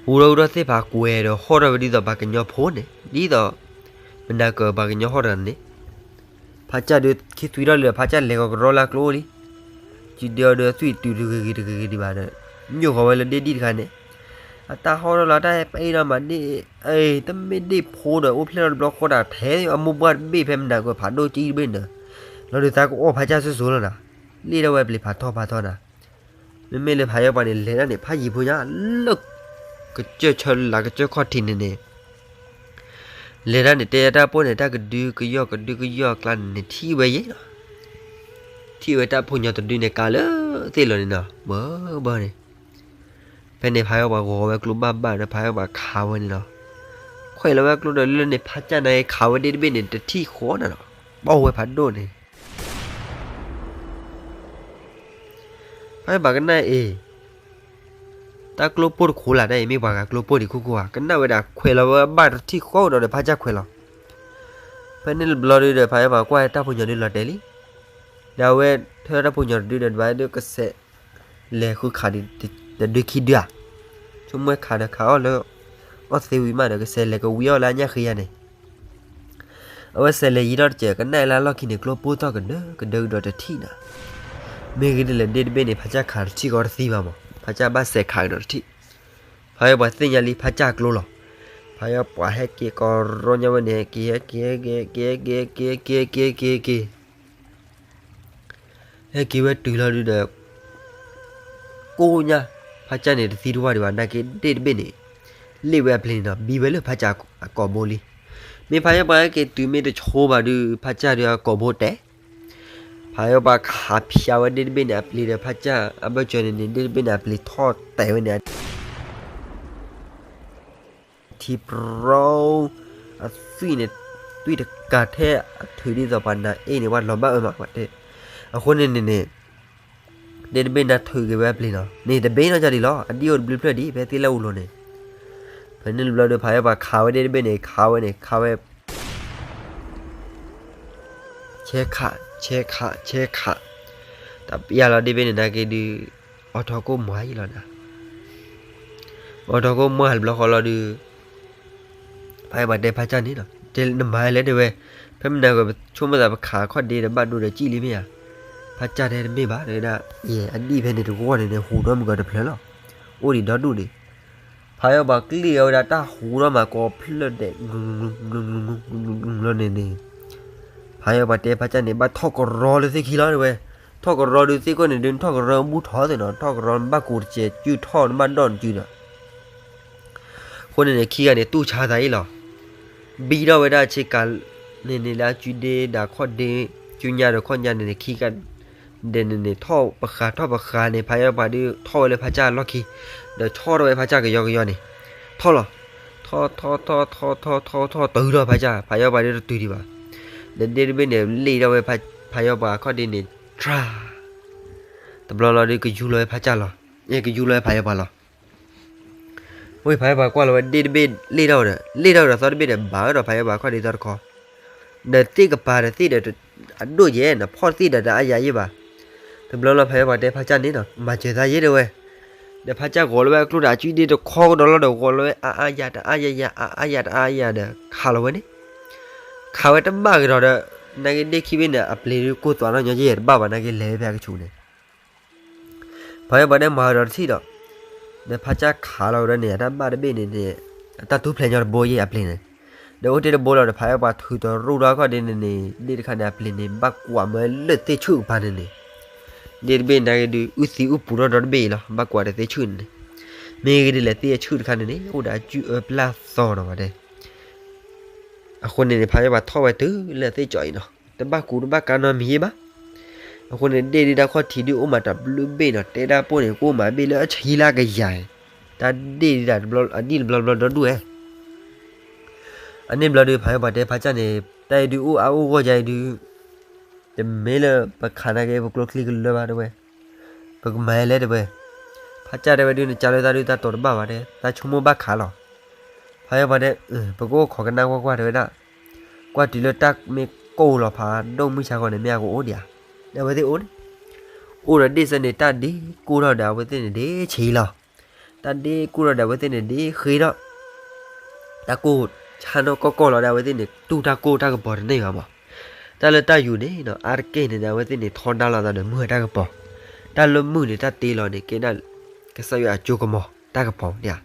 ဟူးထီၣ်ဟူးထီၣ်သ့ၣ်ဖးကွဲၤဒီး ဟီၣ်ထီၣ်ဝဲဒ်သိးပှၤကညီဖိန့ၣ် ဒ်သိး မနၤကၢၤပှၤကညီဟီၣ်တဂၤန့ၣ် ဖးကၢ်ဒုးခံသွံထီၣ်လံဒီး ဖးကၢ်လဲၤဂီၤကရီလၢကျိလံ, စုဒုးအီၤဒုးအသွံၣ်တုၤတဂ့ၤဂ့ၤတဂ့ၤဂ့ၤဒံးဘၣ်ဒီး ညိၣ်ဃီၤဝဲလၢဒ့ၣ်ဒံၣ်တခါန့ၣ်, အတၢ်ဟီၣ်ထီၣ်လီၤ တၢ်ဟဲပအ့ၣ်ဒီးမၤဒ့ၣ်, အ့ တမ့ၢ်ဒ့ၣ်ဖိဒီး အိၣ်ဖျဲၣ်ထီၣ်တဘျီဃီဒီး ထဲအမိၢ်ပှၢ်တဘ့ၣ်ဖဲမနၤကၢၤဖးဒိၣ်ကံတဘ့ၣ်န့ၣ်, လီၤဒုးသးကအီၣ်ဖးကၢ်စိၤစိၤလီၤနီၤ, လ့ၣ်ထီၣ်ဝဲပျံၤဖးထီဖးထီနီၤ. မ့မ့ၢ်လၢဖးယီပှၤန့ၣ် လဲၤတၢ်န့ၣ် ဖးယံၤဖိညါလၢ ကစၢၢ်ဆၢလၢကစၢၢ်ခီၣ်ထံးန့ၣ်န့ၣ် လဲၤတၢ်န့ၣ် တဲတၢ်ပိၢ်န့ၣ် တၢ်ကဒုကယီၢ်ကဒုကယီၢ်အကျါန့ၣ်န့ၣ် ထံၣ်ဝဲယဲၢ်လီၤ. ထံၣ်ဝဲတၢ်ဖိညီတဒုန့ၣ် ကးလၢသ့ၣ်လီၤန့ၣ်နီၤ ဘၢဘၢန့ၣ်. ဖဲန့ၣ် ဖးယီပှၤဂီၤဝဲကျိဘၣ်ဘၣ်ဒီး ဖးယီပှၤခးဝဲန့ၣ်လီၤ. ခွဲးလီၤဝဲကျိဒီးလၢန့ၣ် ဖးကၢ်န့ၣ်ခးဝဲဒ့ၣ်တဘ့ၣ်န့ၣ် တထံၣ်ဃီနၤလီၤ. ဘၣ်ဝဲဖးဒိၣ်န့ၣ် ဖးယီပှၤကနၣ်အံၤ တၢ်ကျိပိၢ်တခိးလၢ်တၢ်အံၤ မ့ၢ်ပှၤဂၤကျိပိၢ်ဒံးခိၣ်ခိၣ်ဧါ, ကနၣ်ဝဲဒၣ်ခွဲးလီၤဝဲဘၣ်တထံၣ်ဃီဒီး ဖးကၢ်ခွဲးလီၤ. ဖဲန့ၣ်တဘျီဒုးဒီး ဖးယီပှၤကွၢ်တၢ်ဖိညီဒုးလီၤတဲာ်လံ. ဒီးအဝဲထၢတၢ်ဖိညီတဒုဒီး ဘၣ်ဒုးကစဲးလဲၤဃုခးဒံး တဒုခံဒုဧါ. ဆိကမိၣ်ခးဒီးခးအီၣ်လၢ အီၣ်သ့ဝံၤမးဒီး ကစဲးလဲၤကဝံၤအီၣ်လၢအညၣ်ဃ့ယါန့ၣ် အဝဲစဲးလဲၤယံၤထီၣ်တစဲး ကနၣ်လၢအလီၢ်ခံန့ၣ် ကျိပိၢ်သီၣ်ကဒၢကဒၢကဒီးတထံၣ်နၤ. မ့ၢ်ဂ့ၢ်ဒ်လဲၣ်ဒ့ၣ်တဘ့ၣ်န့ၣ် ဖးကၢ်ခးတထံၣ်ဃီတသံဘၣ်မး ဖးကၢ်ဘၣ်စဲးခးကဒီးတထံၣ်. ဖးယီပှၤသ့ၣ်ညါလံ ဖးကၢ်ကျိလီၤ. ဖးယီပှၤဟဲက့ၤကီးရီညါဝဲန့ၣ် က့ၤဟဲက့ၤဟဲက့ၤဟဲက့ၤဟဲက့ၤဟဲက့ၤဟဲက့ၤဟဲက့ၤ ဟဲက့ၤဝဲတုၤလီၤဒုးဒီး ကိးညါ ဖးကၢ်န့ၣ်တသံတဝၢ်ဒံးဘၣ် နာ်က့ဒ့ၣ်တဘ့ၣ်န့ၣ် လ့ၣ်ဝဲအပျ့ၤန့ၣ်ဒီး ဘံဝဲလၢဖးကၢ်အကိာ်ဘိလံ. မ့ၢ်ဖးယီပှၤဟဲက့ၤတုၤမ့ၢ်တဆိဘၣ်ဒုး ဖးကၢ်ဒုးအကိာ်ဘိတဲာ်. ဖးယီပှၤခးဖျါဝဲဒ့ၣ်တဘ့ၣ်န့ၣ်အပျ့ၤဒီး ဖးကၢ်အဘၢၣ်စၢၤန့ၣ်န့ၣ် ဒ့ၣ်တဘ့ၣ်န့ၣ်အပျ့ၤထီၣ်တဲာ်ဝဲန့ၣ် ထံပြီ အသွံၣ်န့ၣ် သွံၣ်တကးထဲအထုးဒ်သိးပှၤနၤအ့ၣ်န့ၣ် ပှၤလီၤဘၣ်အၢမးပှၤတဲ. အဃိန့ၣ်န့ၣ်န့ၣ် ဒ့ၣ်တဘ့ၣ်န့ၣ်ထုးက့ၤဝဲအပျ့ၤနီၤ န့ၣ်တဘ့ၣ်နီၢ်ကီၢ်ဒံးလီၤ အဒံၣ်အိၣ်တဘျုးဖျၢၣ်ဒံး ဖဲသ့ၣ်လၢအူလိၤန့ၣ်. ဖဲန့ၣ်တဘျီဒီး ဖးယီပှၤခးဝဲဒ့ၣ်တဘ့ၣ်န့ၣ် ခးဝဲန့ၣ် ခးဝဲ ဆဲခး ဆဲခး ဆဲခး တပျၢ်လီၤဒ့ၣ်တဘ့ၣ်န့ၣ် နာ်က့ဒုး အိးထီၣ်ကိၢ်မွၤယံၤလီၤနၤ. အိးထီၣ်ကိၢ်မွၤတဘျီဃီလီၤဒုး ဖးယီပှၤတဲဖးကၢ်န့ၣ်လီၤ တဲနမၤလဲၣ်တဲဝဲ, ဖဲမနၤဂီၤဆိကမိၣ်သးပခးခီၣ်ဒ့ဒီးဘၣ်ဒိဒီးကံၣ်လံမ့ၢ်ဧါ, ဖးကၢ်တဲတမ့ၢ်ဘၣ်တဲဝဲဒၣ်, ယဲ အဒံၣ်ဖဲန့ၣ်တဂီၢ်န့ၣ်န့ၣ် ဟူးဒီမုၢ်ကီၤတဖျၢၣ်လီၤ, အိၣ်ဒံးဒီဒူၣ်ဒံး, ဖးယီၤပှၤကျ့ၣ်အီၤဝဲဒၣ်တၢ်ဟူးဒီးမၤကီးဖျၢၣ်ဒဲး လီၤန့ၣ်န့ၣ်, ဖးယီၤပှၤတဲဖးကၢ်န့ၣ် ဘၣ်ထီၣ်ကရီလၢသ့ၣ်ခံလီၤတဲဝဲ, ထီၣ်ကရီဒုးသ့ၣ်ခိၣ်န့ၣ်ဒုး ထီၣ်ကရီဘူၣ်ထီၣ်သ့ၣ်နီၤ, ထီၣ်ကရီနဘၣ်ကိးတကဲး ကုၢ်ထီၣ်နဘၣ်ဒီၣ်နကုၢ်ဒီး အဃိန့ၣ်န့ၣ် ခံဂၤန့ၣ် တူၢ်ဆါသးအံၤလီၤ. ဘံထီၣ်ဝဲဒၣ်ဆ့ကၤန့ၣ်န့ၣ် လၢအစုဒ့ဒီးခီၣ်ဒ့, စုညါဒီးခီၣ်ညါန့ၣ်န့ၣ် ခံဂၤဒဲးန့ၣ်န့ၣ် ထီၣ်ပဃးထီၣ်ပဃးန့ၣ် ဖးယီၤပှၤဒုးထီၣ်ဝဲလၢဖးကၢ်အလီၢ်ခံ, ဒီးဆီၣ်ထီၣ်ဝဲဖးကၢ်ကယီကယီန့ၣ်, ထီၣ်လီၤ. ထီၣ်ထီၣ်ထီၣ်ထီၣ်ထီၣ်ထီၣ်ထီၣ်တုၤထီၣ်ဖးကၢ်, ဖးယီၤပှၤဒုးတတုၤဒံးဘၣ်. ဒီးဒ့တဘ့ၣ်န့ၣ် လ့ၣ်ထီၣ်ဝဲဖး, ဖးယီၤပှၤအခီၣ်ဒ့န့ၣ် တြၢ် တဘျီလီၤဒုးကယူလီၤဝဲဖးကၢ်လီၤ, ကယူလီၤဝဲဖးယီၤပှၤလီၤ. ဝံၤဖးယီၤပှၤကွၢ်လီၤဝဲဒ့တဘ့ၣ်လ့ၣ်ထီၣ်ဒီး လ့ၣ်ထီၣ်ဒီးသီတဘ့ၣ်ဒီး ဘၣ်ဝဲဒီးဖးယီၤပှၤအခီၣ်ဒ့သီတခီ, ဒီးသ့ၣ်ကပၤဒီးသ့ၣ်ဒီး အဒိၣ်ယဲၢ်နီၤ ဖီၣ်သ့ၣ်ဒီးတအါယၤယဲၢ်ဘၣ်. တဘျီလီၤဖးယီၤပှၤတဲဖးကၢ်န့ၣ်နီၤ မၤစၢၤသးယဲၢ်တဲဝဲ, ဒီးဖးကၢ်ဂီၤလီၤဝဲအကျိဒီး အစုဒ့တခီကဒီးလီၤဒီး ဂီၤလီၤဝဲအါအါယၤတအါယၤယၤ အါအါယၤတအါယၤဒီး ခးလီၤဝဲန့ၣ်, ခးဝဲတဘၣ်ကဒီးဒီး နာ်က့ဒ့ၣ်ခံဘ့ၣ်န့ၣ် အပျ့ၤဒုးကိၢ်သွးနီၣ်ညီယဲၢ် တဘၣ်ဘၣ်နာ်က့လဲၤဖဲအကဆူးန့ၣ် ဖးယီၤပှၤတဲမၤဒီးတထံၣ်ဒီး, ဒီးဖးကၢ်ခးလီၤဝဲဒီးန့ၣ် အတၢ်ဘၣ်တဘ့ၣ်န့ၣ်န့ၣ်, အတၢ်တူၢ်ဖျဲးညီတဘိယဲၢ်အပျ့ၤန့ၣ်, ဒီးအိၣ်တ့ၢ်တဘိလီၤဒီး ဖးယီၤပှၤထုးတရူၢ်ဒီးခီၣ်ဒ့န့ၣ်န့ၣ် ဒ့ၣ်တခါန့ၣ် အပျ့ၤန့ၣ် ဘၣ်ကွၢ်မၢလၢသ့ၣ်ဆူၣ်ကပၤန့ၣ်န့ၣ်, ဒ့ၣ်တဘ့ၣ်နာ်က့ဒုး အုၣ်သံအုၣ်ပူၤထီၣ်ဒီတဘ့ၣ်အံၤလီၤ ဘၣ်ကွၢ်ဒီးသ့ၣ်ဆူၣ်န့ၣ်န့ၣ်, မ့ၢ်ဂ့ၤဒ်လဲၣ်သ့ၣ်အဆူၣ်တခါန့ၣ်န့ၣ် အိၣ်ဒီးအစုအၢပျၢ်သီနီၤဝဲဒၣ် အဃိန့ၣ်န့ၣ် ဖးယီၤပှၤထီၣ်ဝဲတုၤလၢသ့ၣ်ကၠီအံၤနီၤ တဘၣ်ကူးတဘၣ်ကါနီတမံၤယဲၢ်ဘၣ်. အဃိန့ၣ် ဒ့ၣ်ဒုးတၢ်ခီၣ်ထံးဒုးအိၣ်မးတဘျုးဘ့ၣ်နီၤ တဲဒၣ်ပိၢ်န့ၣ် ကအိၣ်မးဘ့ၣ်လၢအဆံလၢကယၤ, တၢ်ဒ့ၣ်ဒုးဒၣ် အဒံၣ်တဘျီဘျီဒီဒူၣ်ဝဲ အန့ၣ်ဘျီဒုး ဖးယီၤပှၤတဲဖးကၢ်န့ၣ် တၢ်အံၤဒုးအိၣ်အါအိၣ်ဂီၢ်ယၤအံၤဒုး တမ့ၢ်လၢပခးနာ်က့ ပကျိချံကလၢဘၣ်တဲဝဲ, ပကမၤလဲၣ်တဲဝဲ, ဖးကၢ်တဲဝဲဒုး နကၢ်လၢသးဒုးတၢ်တိာ်တဘၣ်ဘၣ်တဲ တၢ်ဆိကမိၣ်ဘၣ်ခးလီၤ. ဖးယီၤပှၤတဲ ပကအိၣ်ခိးကနၣ်ကွၢ်ကွၢ်တဲဝဲဒၣ်, ကွၢ်တုၤလၢတၢ်မ့ၢ်ကိၢ်လီၤဖးဒိၣ်မုၢ်ဆါဃီန့ၣ် မ့ၢ်အကအိၣ်ဒံးဧါ, ဒီးအဝဲသ့ၣ်အိၣ်န့ၣ်, အိၣ်ဒီးဒ့ၣ်စၢန့ၣ် တၢ်ဒ့ကိၢ်ထီၣ်ဒီးအဝဲသ့ၣ်န့ၣ်ဒ့ဆံးလီၤ. တၢ်ဒ့ကိၢ်ထီၣ်ဒီးအဝဲသ့ၣ်န့ၣ်ဒ့ဃ့ထီၣ် တၢ်ကိၢ်ဆါနီၣ်ကီၢ်ကီၢ်လီၤဒီး အဝဲသ့ၣ်န့ၣ် တူၢ်တၢ်ကိၢ်တၢ်ကပီၤတန့ၢ်ဘၣ်မး. တၢ်လၢတၢ်ယူၤန့ၣ် အါတက့ၢ်န့ၣ်ဒီး အဝဲသ့ၣ်န့ၣ် ထီဒါလိာ်သးဒီးမုၢ်တၢ်ကပီၤ, တၢ်လၢမုၢ်န့ၣ် တၢ်တ့လီၤန့ၣ် ကဲဒၣ် ကစၢ်ယွၤအစိကမီၤ တၢ်ကပီၤဧါ,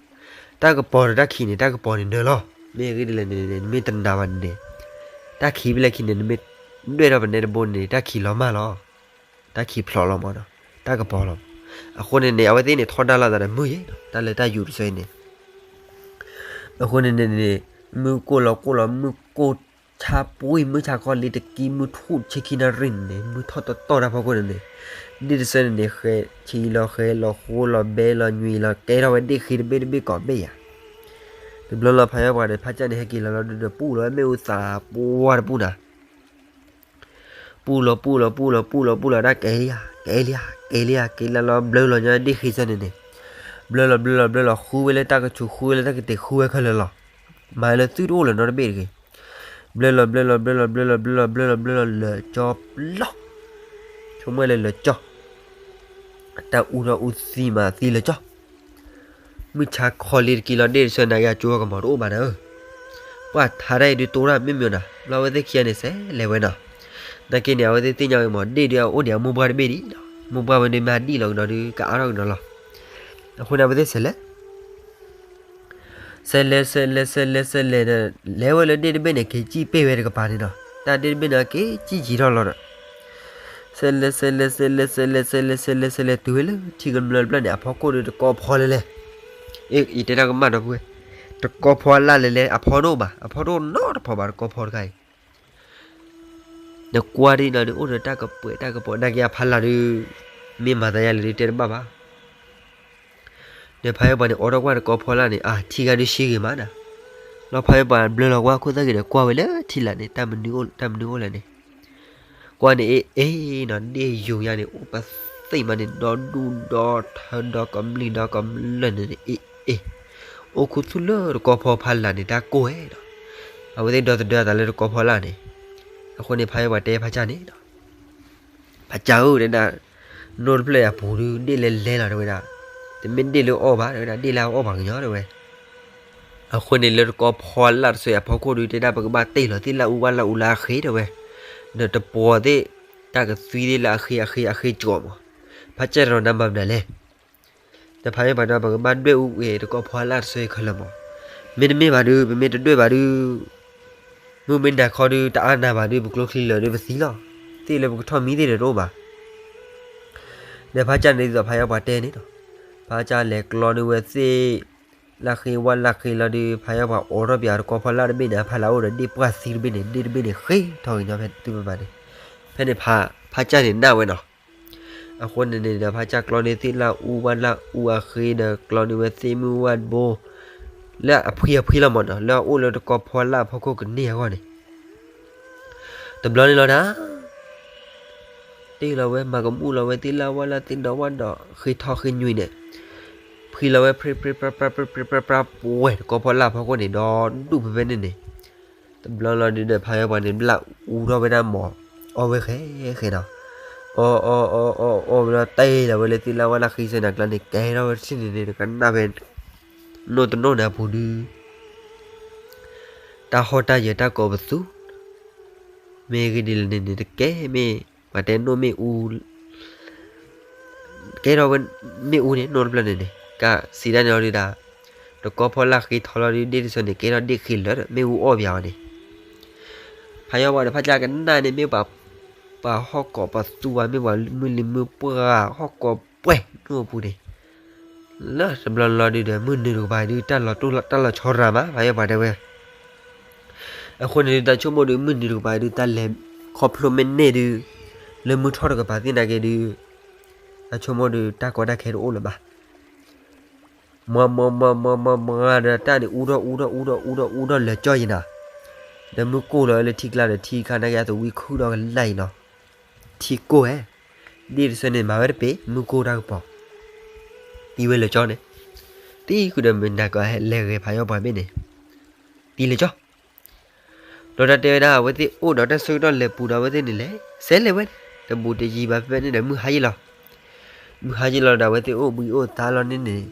တၢ်ကပီၤဒီးတၢ်ခံးန့ၣ် တၢ်ကပီၤန့ၣ်နၢၤလီၤ. မ့ၢ်အဂ့ၢ်ဒ်လဲၣ်န့ၣ် နမ့ၢ်တနာ်ဘၣ်န့ၣ်န့ၣ်, တၢ်ခံးဖဲလဲၣ်ခံးန့ၣ် နမ့ၢ်ဒွဲၣ်ထီၣ်ပနဲတဘိန့ၣ် တၢ်ခံးလီၤမၢ်လီၤ. တၢ်ခံးဖျိးလီၤမးဒီး တၢ်ကပီၤလီၤ. အဃိန့ၣ်န့ၣ် အဝဲသ့ၣ်န့ၣ် ထီဒါလိာ်သးဒီးမုၢ်ယဲၢ် တၢ်လၢတၢ်ယူၤတဆၢအံၤန့ၣ် အဃိန့ၣ်န့ၣ်န့ၣ် မုၢ်ကိၢ်လီၤကိၢ်လီၤ မုၢ်ကိၢ်ဆါပှံၢ် မုၢ်ဆါခီလံတကံ မုၢ်ထူၣ်ဆ့ခံနၣ်ရံၣ်န့ၣ် မုၢ်ထီၣ်တတီၢ်တၢ်ဖီခိၣ်န့ၣ်န့ၣ်, ဒ့ၣ်တဆၢန့ၣ်န့ၣ် ဃဲၤဆံးလီၤဃဲၤလီၤဃိလီၤဘဲလီၤညွံးလီၤ ကဲထီၣ်ဝဲဒ့ၣ်ဃ့တဘ့ၣ်တဘ့ၣ်ကိးဘ့ၣ်ယၤ. တဘျီလီၤဖးယီၤပှၤန့ၣ် ဖးကၢ်န့ၣ် ဟဲက့ၤလီၤလီၤဒုးဒီး ပူၣ်လီၤဝဲမ့ၣ်အူသးပှၢ်တပူၤနၤ ပူၣ်လီၤပူၣ်လီၤပူၣ်လီၤပူၣ်လီၤပူၣ်လီၤ ပူၣ်လီၤဒၣ်ကဲလံဧါ ကဲလံဧါ ကဲလံဧါ က့ၤလၢလီၤဘျၢလီၤညီဒ့ၣ်ဃ့စၢန့ၣ်န့ၣ်, ဘျၢလီၤဘျၢလီၤဘျၢလီၤ ဃုဝဲလၢတၢ်ကဆူး ဃုဝဲလၢတၢ်ကတဲာ် ဃုဝဲခဲလၢာ်လီၤ. မၤလၢသုတအိၣ်လၢၤနီတဘ့ၣ်တဂ့ၤ. ဘျၢလီၤဘျၢလီၤဘျၢလီၤဘျၢလီၤဘျၢလီၤဘျၢလီၤဘျၢလီၤလၢာ်ကၠီပျီ, ဆိကမိၣ်လၢလၢာ်ကၠီ, တၢ်အူထီၣ်အူသံမးသံလၢာ်ကၠီ မုၢ်ဆါခီလံတကံလီၤ ဒ့ၣ်တဆၢနာ်က့ အကၠိအကမီၤတအိၣ်ဘၣ်နၤဧၢ, ပှၢ်ထါတၢ်အံၤဒုးတိၢ်တၢ်မ့ၢ်မ့ၢ်နၤ ဘျီဝဲသ့ၣ်ခံဂၤန့ၣ် စဲးလဲၤဝဲနီၤ, နာ်က့န့ၣ် အဝဲသ့ၣ်သ့ၣ်ညါဝဲမး ဒ့ၣ်ဒုးအအိၣ်ဒံးအမိၢ်ပှၢ်တဘ့ၣ်ဒံး, မိၢ်ပှၢ်ဝဲဒုးမ့ၢ်ဒံၣ်လီၤကဒီးဒုး ကအါထီၣ်ကဒီးလီၤ. အဃိန့ၣ် အဝဲသ့ၣ်စဲးလဲၤ စဲးလဲၤ စဲးလဲၤ စဲးလဲၤ စဲးလဲၤဒီး လဲၤဝဲလၢဒ့ၣ်တဘ့ၣ်န့ၣ် က့ၤစံၣ်ပ့ၢ်ဝဲတကပၤန့ၣ်ဒီး တၢ်ဒ့ၣ်တဘ့ၣ်န့ၣ် က့ၤစံၣ်ယံၤထီၣ်လီၤဒီး စဲးလဲၤ စဲးလဲၤ စဲးလဲၤ စဲးလဲၤ စဲးလဲၤ စဲးလဲၤ တုၤဝဲလၢထံကမျၢၢ်တဖျၢၣ်န့ၣ် အဖီခိၣ်ဒီးတကီဖီလဲၤလဲၤ, အ့ ယတဲတၢ်ကမၣ်ဒီပုၢ်ဝဲၢ်, တကီဖီအလၢ်လဲၤလဲၤ အဖီတအိၣ်ဘၣ်, အဖီတအိၣ်နီတဖီဘၣ် တကီဖီတခါအံၤ နကွၢ်ဒ်နီၤန့ၣ် အိၣ်ဒီးတၢ်ကပှဲၤတၢ်ကပီၤ နာ်က့အဖီလာ်ဒုး မ့ၢ်မၤသးယါလဲၣ်ဒုးတဲတဘၣ်ဘၣ်. ဒီးဖးယီၤပှၤန့ၣ် အိးထီၣ်ကွၢ်တကီဖီလာ်န့ၣ် အထံဂၤဒုးဆှံဂ့ၤမးနၤ, လီၤဖးယီၤပှၤဘျၢလီၤကွၢ်ခိၣ်သၣ်က့ၤဒီးကွၢ်ဝဲလၢထံလာ်န့ၣ် တၢ်မနုၤအိၣ်လဲၣ်န့ၣ်, ကွၢ်န့ၣ်အ့ၣ်အ့ၣ်နီၤ ဒ့ၣ်ယိၤညါန့ၣ် အိၣ်ပသ့ၣ်မးန့ၣ် ဒီဒူၣ်ဒီထၢဒီကမျံၢ် ဒီကမျၢၢ်န့ၣ်န့ၣ် အ့ၣ်အ့ၣ်, အိၣ်ခူသူၣ်လၢတကီဖီဖးလာ်န့ၣ် တၢ်ကိၢ်ဝဲဒီး အဝဲသ့ၣ်ဒီသဒၢအသးလၢတကီဖီလာ်န့ၣ်, အဃိန့ၣ် ဖးယီၤပှၤတဲဖးကၢ်န့ၣ်ဒီး ဖးကၢ်ဧၢ တဲဒၣ်, နိၣ်တဖျၢၣ်အပူၤဒုး ဒ့ၣ်လဲၤလဲၤလီၤတဲဝဲဒၣ်, တမ့ၢ်ဒ့ၣ်လၢအီၣ်ဘၣ်တဲဝဲဒၣ် ဒ့ၣ်လၢအအီၣ်ပှၤကညီတဲဝဲ, အဃိန့ၣ်လၢတကီၢ်ဖီလာ်တစိၤအဖီခိၣ်ဒုး တဲဒၣ်ပကဘၣ်တ့ၢ်လီၤသ့ၣ်လၣ်အူဝၣ်လၣ်အူလၢအဃ့တဲဝဲ, ဒီးတပှီၤသ့ၣ်တၢ်ကသွံသ့ၣ်လၢအဃ့အဃ့အဃ့ကီးမး, ဖးကၢ်တရီနၤဘၣ်မနုၤလဲၣ်. ဒီးဖးယီၤပှၤဒီး ပကဘၣ်ဒွဲၣ်အူဝဲတကီၢ်ဖီလာ်တစိၤခဲလၢာ်မး, မ့တမ့ၢ်ဘၣ်ဒုး ပမ့ၢ်တဒွဲၣ်ဘၣ်ဒုး မုၢ်မ့ၢ်နၤခီဒုး တအါနၤဘၣ်ဒုး ပကျိချံလၢာ်ဒုးပသံလီၤ, သ့ၣ်လၢပကထီၣ်မံသ့ၣ်ဒီးတအိၣ်ဘၣ်. ဒီးဖးကၢ်န့ၣ်ဒ်သိးဖးယီၤပှၤတဲန့ၣ်လီၤ, ဖးကၢ်လဲၤကျီန့ၢ်ဝဲသ့ၣ် လၢဃ့ဝၣ်လၢဃ့လီၤဒုး ဖးယီၤပှၤအိးထီၣ်ပၠးတကီၢ်ဖီလာ်တဘ့ၣ်န့ၣ် အဖီလာ်အိၣ်ဒီးဒ့ၣ်ပှၢ်သံတဘ့ၣ်န့ၣ် ဒ့ၣ်တဘ့ၣ်န့ၣ် ဃ့ထီၣ်ကညီဖဲသုပမၤန့ၣ်, ဖဲန့ၣ်ဖးကၢ်န့ၣ်နၢ်ဝဲနီၤ. အဃိန့ၣ်န့ၣ်ဒီး ဖးကၢ်ကျီန့ၢ်သ့ၣ်လၢအူဝၣ်လၢအူအဃ့ဒီး ကျီန့ၢ်ဝဲသ့ၣ်မုၢ်ဝၣ်တဘိ လၢအဖှံအဖှံလီၤမးနီၤ, လၢအအိၣ်လၢတကီၢ်ဖီလာ်အဖီခိၣ်ကန့ၢ်အဂီၢ်န့ၣ် တဘျီန့ၣ်လီၤဒၣ် တ့ၢ်လီၤဝဲ မၤကမူၣ်လီၤဝဲသ့ၣ်လၢဝၣ်လၢသ့ၣ်ဒီးဝၣ်ဒီး ဃ့ထီၣ်ဃ့ညွံးန့ၣ်, ဖှံလီၤဝဲ ဖျ့ဖျ့ဖျါဖျါ ဖျ့ဖျ့ဖျါဖျါ ပှဲၤတကီၢ်ဖီလာ်အဖီခိၣ်န့ၣ် ဒီဒူၣ်ဖဲဖဲန့ၣ်န့ၣ်, တဘျီလီၤဒုးဒီး ဖးယီၤပှၤန့ၣ် ဘျၣ်အူထီၣ်ဝဲဒၣ်မး အီၣ်ဝဲဃဲဃဲနီၤ, အီၣ်အီၣ်အီၣ်အီၣ်အီၣ်ဝဲဒီး တ့ၢ်လီၤဝဲလၢသ့ၣ်လၢဝၣ်လၢဃ့စ့ၢ်န့ၣ် ကျါန့ၣ် ကဲထီၣ်ဝဲတထံၣ်န့ၣ်န့ၣ် တကနၣ်ဖဲ နိၣ်တနိၣ်န့ၣ်အပူၤဒုး တၢ်ဟီၣ်တၢ်ယၢၤတၢ်ကိးပသူ မ့ၢ်ဂ့ၢ်ဒ်လဲၣ်န့ၣ်န့ၣ် တကဲမ့ၢ် ပှၤတဲနိၣ်မ့ၣ်အူ ကဲထီၣ်ဝဲမ့ၣ်အူန့ၣ် နိၣ်တဖျၢၣ်န့ၣ်န့ၣ် ကစံးဒၣ်န့ၣ်လီၤဒုးဒၣ်, တကီၢ်ဖီလာ်ဃ့ထီလီၤဒုး ဒ့ၣ်တစိၤန့ၣ် ကဲထီၣ်ဒ့ၣ်ဃ့လၢာ်ဒီး မ့ၣ်အူအီၣ်ပၠးအီၤန့ၣ်, ဖးယီၤပှၤဒီးဖးကၢ်ကနၣ်န့ၣ် မ့ၢ်ပှၤ ပှၤဟီၣ်ကိးပသူဘၣ် မ့ၢ်ပှၤမုၢ်လံၤမုၢ်ပှၢ် ဟီၣ်ကိးပှဲၤနိၣ်အပူၤန့ၣ် လၢတဘျီလီၤဒုးဒီး မုၢ်နုာ်တကပၤဒုး တၢ်လီၤတိၢ်တၢ်လီၤဆီရၤမး ဖးယီၤပှၤတဲဝဲ. အဃိန့ၣ်ဒုး တၢ်ဆိကမိၣ်ဒုး မုၢ်နုာ်တကပၤဒုး တၢ်လဲၤခီဖျိမ့ၢ်န့ၢ်ဒုး လၢမုၢ်ထီၣ်တကပၤသ့ၣ်နာ်က့ဒုး တၢ်ဆိကမိၣ်ဒုး တၢ်ကီတၢ်ခဲတအိၣ်လၢၤဘၣ်. မွမွမွမွမွမွဒီး တၢ်န့ၣ်အူထီၣ်အူထီၣ်အူထီၣ်အူထီၣ်လၢာ်ကၠီယံၤနၤ, ဒီးမုၢ်ကိၢ်လီၤဝဲလၢထံကျါဒီး ထံခါနာ်က့အသဝံခူၣ်ဒီးကနၣ်အံၤလီၤ. ထံကိၢ်ဝဲ ဒ့ၣ်တစိၤန့ၣ် မၤဝဲတပ့ၤ မုၢ်ကိၢ်တၢ်ကပီၤ သံဝဲလၢာ်ကၠီန့ၣ်, သံဃုာ်ဒီးမုၢ်နၤကလဲၤဂဲၤဖးယီၤပှၤဘ့ၣ်န့ၣ် သံလၢာ်ကၠီ ဒီးတၢ်တဲဝဲဒၣ် အဝဲသ့ၣ်အိၣ်ဒီးတၢ်ဆၢကတီၢ်လဲၤပူၤဒီးအဝဲသ့ၣ်န့ၣ်လဲၤ စဲးလဲၤဝဲန့ၣ် တဘူးတယံၤဘၣ်ဖဲဖဲန့ၣ်ဒီး မုၢ်ဟါယံၤလီၤ. မုၢ်ဟါယံၤလီၤဒီး အဝဲသ့ၣ်အိၣ်ဘှံးအိၣ်သါလီၤန့ၣ်န့ၣ်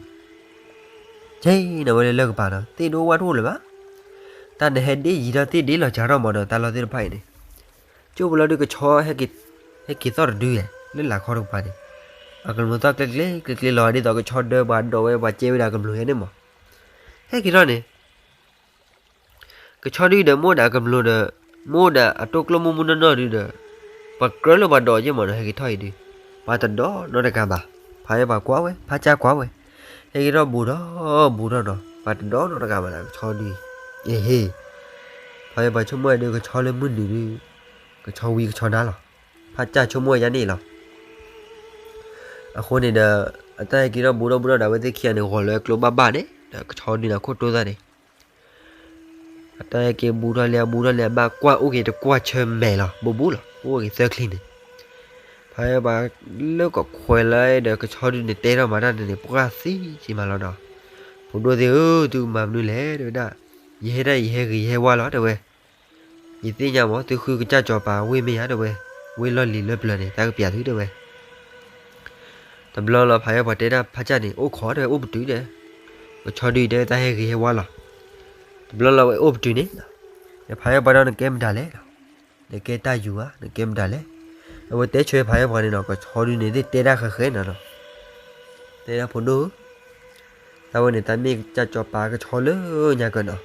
ဆ့ၣ်နီၤဝဲလၢလၢၢ်ကပၤနီၤ သ့ၣ်ဒိၣ်ဝၣ်တအိၣ်လၢၤဘၣ်. တၢ်န့ၣ်ဟဲဒ့ၣ်ယံၤထီၣ်သ့ၣ်ဒ့ၣ်လီၤစှၤထီၣ်မးဒီး တၢ်လီၢ်သ့ၣ်တဖၣ်အံၤန့ၣ် ကၠိပူၤလီၤဒုးကဆီ ဟဲက့ၤသီၣ်တဒုယဲၢ် လၢလာ်ခီတကပၤန့ၣ် အကမျူၤသီၣ်ကျ့ကျ့ကျ့ကျ့လီၤ ဒ်သိးကဆီဒၢပှၤဒိးဝဲပှၤကဲဝဲဒၣ်အကမျူၤယဲၢ်န့ၣ်မး ဟဲက့ၤထီၣ်န့ၣ် ကဆီဒုဒီး မိၢ်ဒၣ်အကမျူၤဒီး မိၢ်ဒၣ်အတိၢ်ကျိၣ်မုၢ်မုၢ်နီၢ်နီၢ်ဒုဒီး ပှၤကြၢးလၢပှၤဒိးက့မးနီၤ ဟဲက့ၤထီၣ်အံၤဒု ပှၤတဒိးနီတဂၤဘၣ်. ဖးယဲၢ်ပှၤကွၢ်ဝဲ ဖးကၢ်ကွၢ်ဝဲ ဟဲက့ၤထီၣ်ဘူးထီၣ်ဘူးထီၣ်နီၤ ပှၤတဒိးနီတဂၤဘၣ်လၢကဆီဒုအံၤ အ့ဟ့ ဖးယဲၢ်ပှၤဆိကမိၣ်ဝဲဒုး ကဆီလၢမုၢ်နုာ်ဒု ကဆီဝံကဆီနါလီၤ. ဖးကၢ်ဆိကမိၣ်ဝဲယါန့ၣ်လီၤ. အဃိန့ၣ်ဒီး အတၢ်ဟဲက့ၤထီၣ်ဘူးထီၣ်ဘူးထီၣ်ဒီး အဝဲသ့ၣ်ခံဂၤန့ၣ် ဂီၤလၢကျိဘၣ်ဘၣ်န့ၣ် ဒီးကဆီဒုန့ၣ်ခိၣ်တိသၣ်န့ၣ် အတၢ်ဟဲက့ၤဘူးထီၣ်လံ အဘူးထီၣ်လံ အဘၣ်ကွၢ်အိၣ်က့ၤတကွၢ်ဆၢမဲာ်လီၤ ဘူးဘူးလီၤ အိၣ်က့ၤသၢချံန့ၣ် ဖးယဲၢ်ပှၤလၢကီၢ်ခွဲးလၢဒီး ကဆီဒုန့ၣ် တဲထီၣ်မၤတၢ်န့ၣ်န့ၣ် ပှၢ်သံက့မးလီၤဒီး ဖိဒိၣ်သ့ၣ်ဧၢ သုကမၤမနုၤလဲၣ် တဲဝဲဒၣ် ယဟဲဒၣ်ယဟဲဂ့ၤယဟဲဝါလီၤ တဲဝဲ ယသ့ၣ်ညါမး သုဃုကစၢ်စီၤပၤဝ့ၢ်မ့ၢ်ဧါ တဲဝဲ ဝ့ၢ်လီၢ်လံၤလၢပျၢၤန့ၣ် တၢ်ကပျးသု တဲဝဲ တဘျီလီၤ ဖးယဲၢ်ပှၤတဲဒၣ်ဖးကၢ်န့ၣ် အိၣ်ခိးတဲဝဲ အိၣ်ပတုာ်ဒီး ကဆီဒုတဲဝဲ တၢ်ဟဲဂ့ၤဟဲဝါလီၤ တဘျီလီၤဝဲအိၣ်ပတုာ်န့ၣ် ဒီးဖးယဲၢ်ပှၤဒီး နကဲမတၤလဲၣ် နကဲတၢ်ယူၤဧါ နကဲမတၤလဲၣ် အဝဲတဲဆၢဖးယဲၢ်ပှၤန့ၣ်နီၤ ကဆီဒုန့ၣ်သ့ၣ်တဲတၢ်ဃဲးဃဲးနီၤနီၤ တဲဒၣ်ဖိဒိၣ်ဧၢ တၢ်ဝဲန့ၣ် တၢ်မ့ၢ်ကစၢ်စီၤပၤကဆီလၢညါကၢနီၤ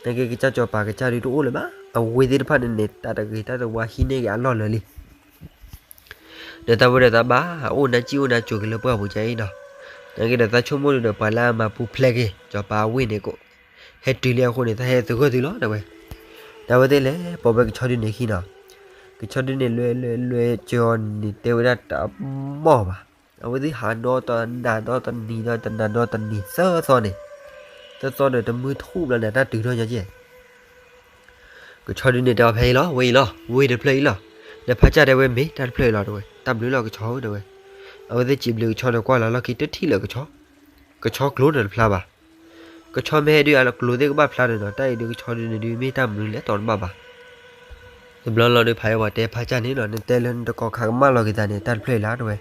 နကဲကစၢ်စီၤပၤကစၢ်ဒုတအိၣ်လၢၤဘၣ် အဝ့ၢ်သ့ၣ်တဖၣ်န့ၣ်န့ၣ် တၢ်တဂ့ၤတၢ်တဝါဟံးန့ၢ်က့ၤအလီၢ်လၢာ်လံ ဒီးတၢ်ဝဲဒီးတၢ်ဘၣ်အိၣ်နါစံၣ်အိၣ်နါစိၤက့ၤလၢပှၢ်ပူၤကါအံၤနီၤ နကဲဒီးတၢ်ဆိကမိၣ်ဒုဒီး ပှၤလၢအမၤပူၤဖျဲးက့ၤ စီၤပၤအဝ့ၢ်န့ၣ် ဟဲတုၤလံအဃိန့ၣ် တၢ်ဟဲသဂၢၢ်သုလီၤ တဲဝဲ တၢ်ဝဲသ့ၣ်လဲၤပိာ်ဝဲကဆီဒုန့ၣ်ခံနီၤ ကဆီဒုန့ၣ်လွဲလွဲလွဲကၠီန့ၣ် တဲဝဲဒၣ်တမီၢ်ဘၣ် အဝဲသ့ၣ်ဟးဒီတနၤဒီတနံၤဒီတနၤဒီတနံၤသၢသီန့ၣ် သၢသီဒီးတမုၢ်ထူၣ်ဘျီန့ၣ် တၢ်တုၤထီၣ်ညီကဲ ကဆီဒုန့ၣ်တဲအီၤ ဖဲအံၤလီၤ ဝ့ၢ်အံၤလီၤ ဝ့ၢ်တဖျၢၣ်အံၤလီၤ ဒီးဖးကၢ်တဲဝဲ မ့ၢ်တၢ်တဖျၢၣ်အံၤလီၤ တဲဝဲ တၢ်ဘျုးလီၤကဆီဧၢ တဲဝဲ အဝဲသ့ၣ်စံးဘျုးကဆီဒီးကွၢ်လီၤလီၢ်ခံတထံၣ်လၢကဆီ ကဆီကျိၤဒီးတဖျါဘၣ် ကဆီမ့ၢ်ဟဲဒုးအကျိၤသ့ၣ်ကဘၣ်ဖျါဒီးနီၤ တၢ်အံၤဒုးကဆီဒုန့ၣ်ဒုးမ့ၢ်တၢ်မနုၤလဲၣ်တီတဘၣ်ဘၣ် တဘျီလီၤဒုးဖးယဲၢ်ပှၤတဲဖးကၢ်န့ၣ်နီၤ နတဲလၢနတကီၢ်ခါကမၣ်လီၤက့ၤသးန့ၣ် တၢ်တဖျၢၣ်အံၤလီၤ တဲဝဲ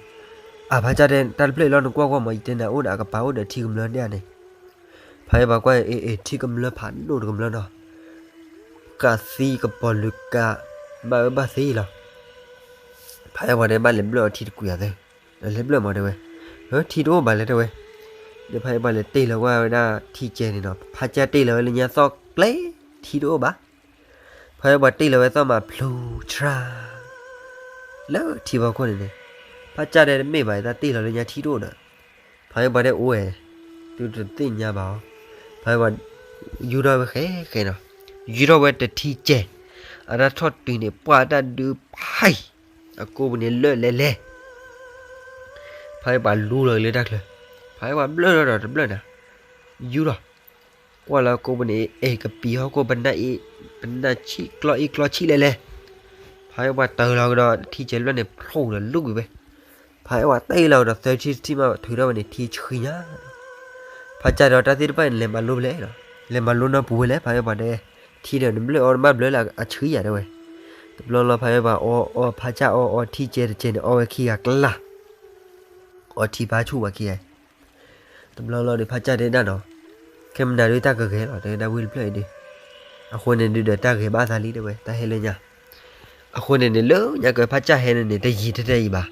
အဖးကၢ်တဲ တၢ်တဖျၢၣ်အံၤလီၤ နကွၢ်ကွၢ်မး ယတဲနၤအိၣ်ဒီးအကပၤအိၣ်ဒီးထံကမျၢၢ်ဒ်အံၤန့ၣ် ဖးယံာ်ပှၤကွၢ်အ့ၣ်အ့ၣ် ထံကမျၢၢ်ဖးဒိၣ်တကမျၢၢ်နီၤ, ကးသံကပီၤလုာ်ကး ဘၣ်အၢဘၣ်သီလီၤ. ဖးယံာ်ပှၤန့ၣ်ဘၣ်လဲၤဘျၢၣ်အီၤထံတကွံာ်အသၢ, ဒီးလဲၤဘျၢၣ်မးတဲဝဲ, ထံတအိၣ်ဘၣ်လဲၣ်တဲဝဲ, ဒီးဖးယံာ်ပှၤလဲၤတ့ၢ်လီၤကွၢ်ဝဲဒၣ်ထံကဲန့ၣ်နီၤ, ဖးကၢ်တ့ၢ်လီၤဝဲလၢညါသီၣ်ကျဲ, ထံတအိၣ်ဘၣ်. ဖးယံာ်ပှၤတ့ၢ်လီၤဝဲသီၣ်မးဖျူးဆြါ လၢထံဖီခိၣ်န့ၣ်န့ၣ်, ဖးကၢ်တဲတမ့ၢ်ဘၣ် တၢ်တ့ၢ်လီၤလၢညါထံတအိၣ်ဒီး, ဖးယံာ်ပှၤတဲအိၣ်ဝဲ, တုၤတသ့ၣ်ညါဘၣ်အီၤ, ဖးယံာ်ပှၤ ယူၢ်ထီၣ်ဝဲဃဲဃဲနီၤ, ယူၢ်ထီၣ်ဝဲတထံကဲ, အတၢ်ထီၣ်တုၤန့ၣ် ပှၢ်တၢ်ဒုးဖးအံၤ, အကိးပူၤန့ၣ်လၢလဲၤလဲၤ ဖးယံာ်ပှၤလူလီၤလၢတၢ်ချၢ, ဖးယံာ်ပှၤဘျၢၣ်ထီၣ်ဒီးတဘျၢၣ်နၤ, ယူၢ်ထီၣ်, ကွၢ်လၢအကိးပူၤန့ၣ် အဲၣ်ကပံာ်ဟီၣ်ခိၣ် ပနၢ်အ့ၣ်, ပနၢ်ဆံၣ်ကျီအ့ၣ်ကျီဆံၣ်လဲၤလဲၤ, ဖးယံာ်ပှၤတၢၤလီၤကဒီးထံကဲတဘျၢၣ်န့ၣ် ဖျိဒီးလူကွံာ်ဝဲ, ဖးယံာ်ပှၤတ့ၢ်လီၤကဒီးသၢထံတထံၣ်မး ထုးထီၣ်ဝဲန့ၣ် ထံဆှံညါ ဖးကၢ်ဒီးတၢ်သ့ၣ်တဖၣ်န့ၣ် လဲၤမၤလိဖဲလဲၣ်, လဲၤမၤလိနီၢ်ပူၤဝဲလဲၣ် ဖးယံာ်ပှၤတဲ, ထံဒီးနဘျၢၣ်အီၣ်နဘၣ်ဘျၢလၢအဆှံယၤတဲဝဲ, တဘျီလီၤဖးယံာ်ပှၤအီအီဖးကၢ်အီအီထံကဲတကဲန့ၣ် အီဝဲခံဂၤကျါ, အီထံဖးဆူၣ်ဝဲခံဂၤ, တဘျီလီၤဒီးဖးကၢ်တဲဒၣ်နီၤ, ခဲမနၤဒုးတၢ်ကဂဲၤလီၤ တဲဒၣ်ဝံၤတဖျၢၣ်အံၤဒုး, အဃိန့ၣ်ဒုးဒီးတၢ်ဂဲၤဘၣ်သးလံတဲဝဲ တၢ်ဟဲလၢညါ, အဃိန့ၣ်န့ၣ် လၢညါကဖးကၢ်ဟဲန့ၣ်န့ၣ် တယံာ်ထဲထဲအံၤဘၣ်,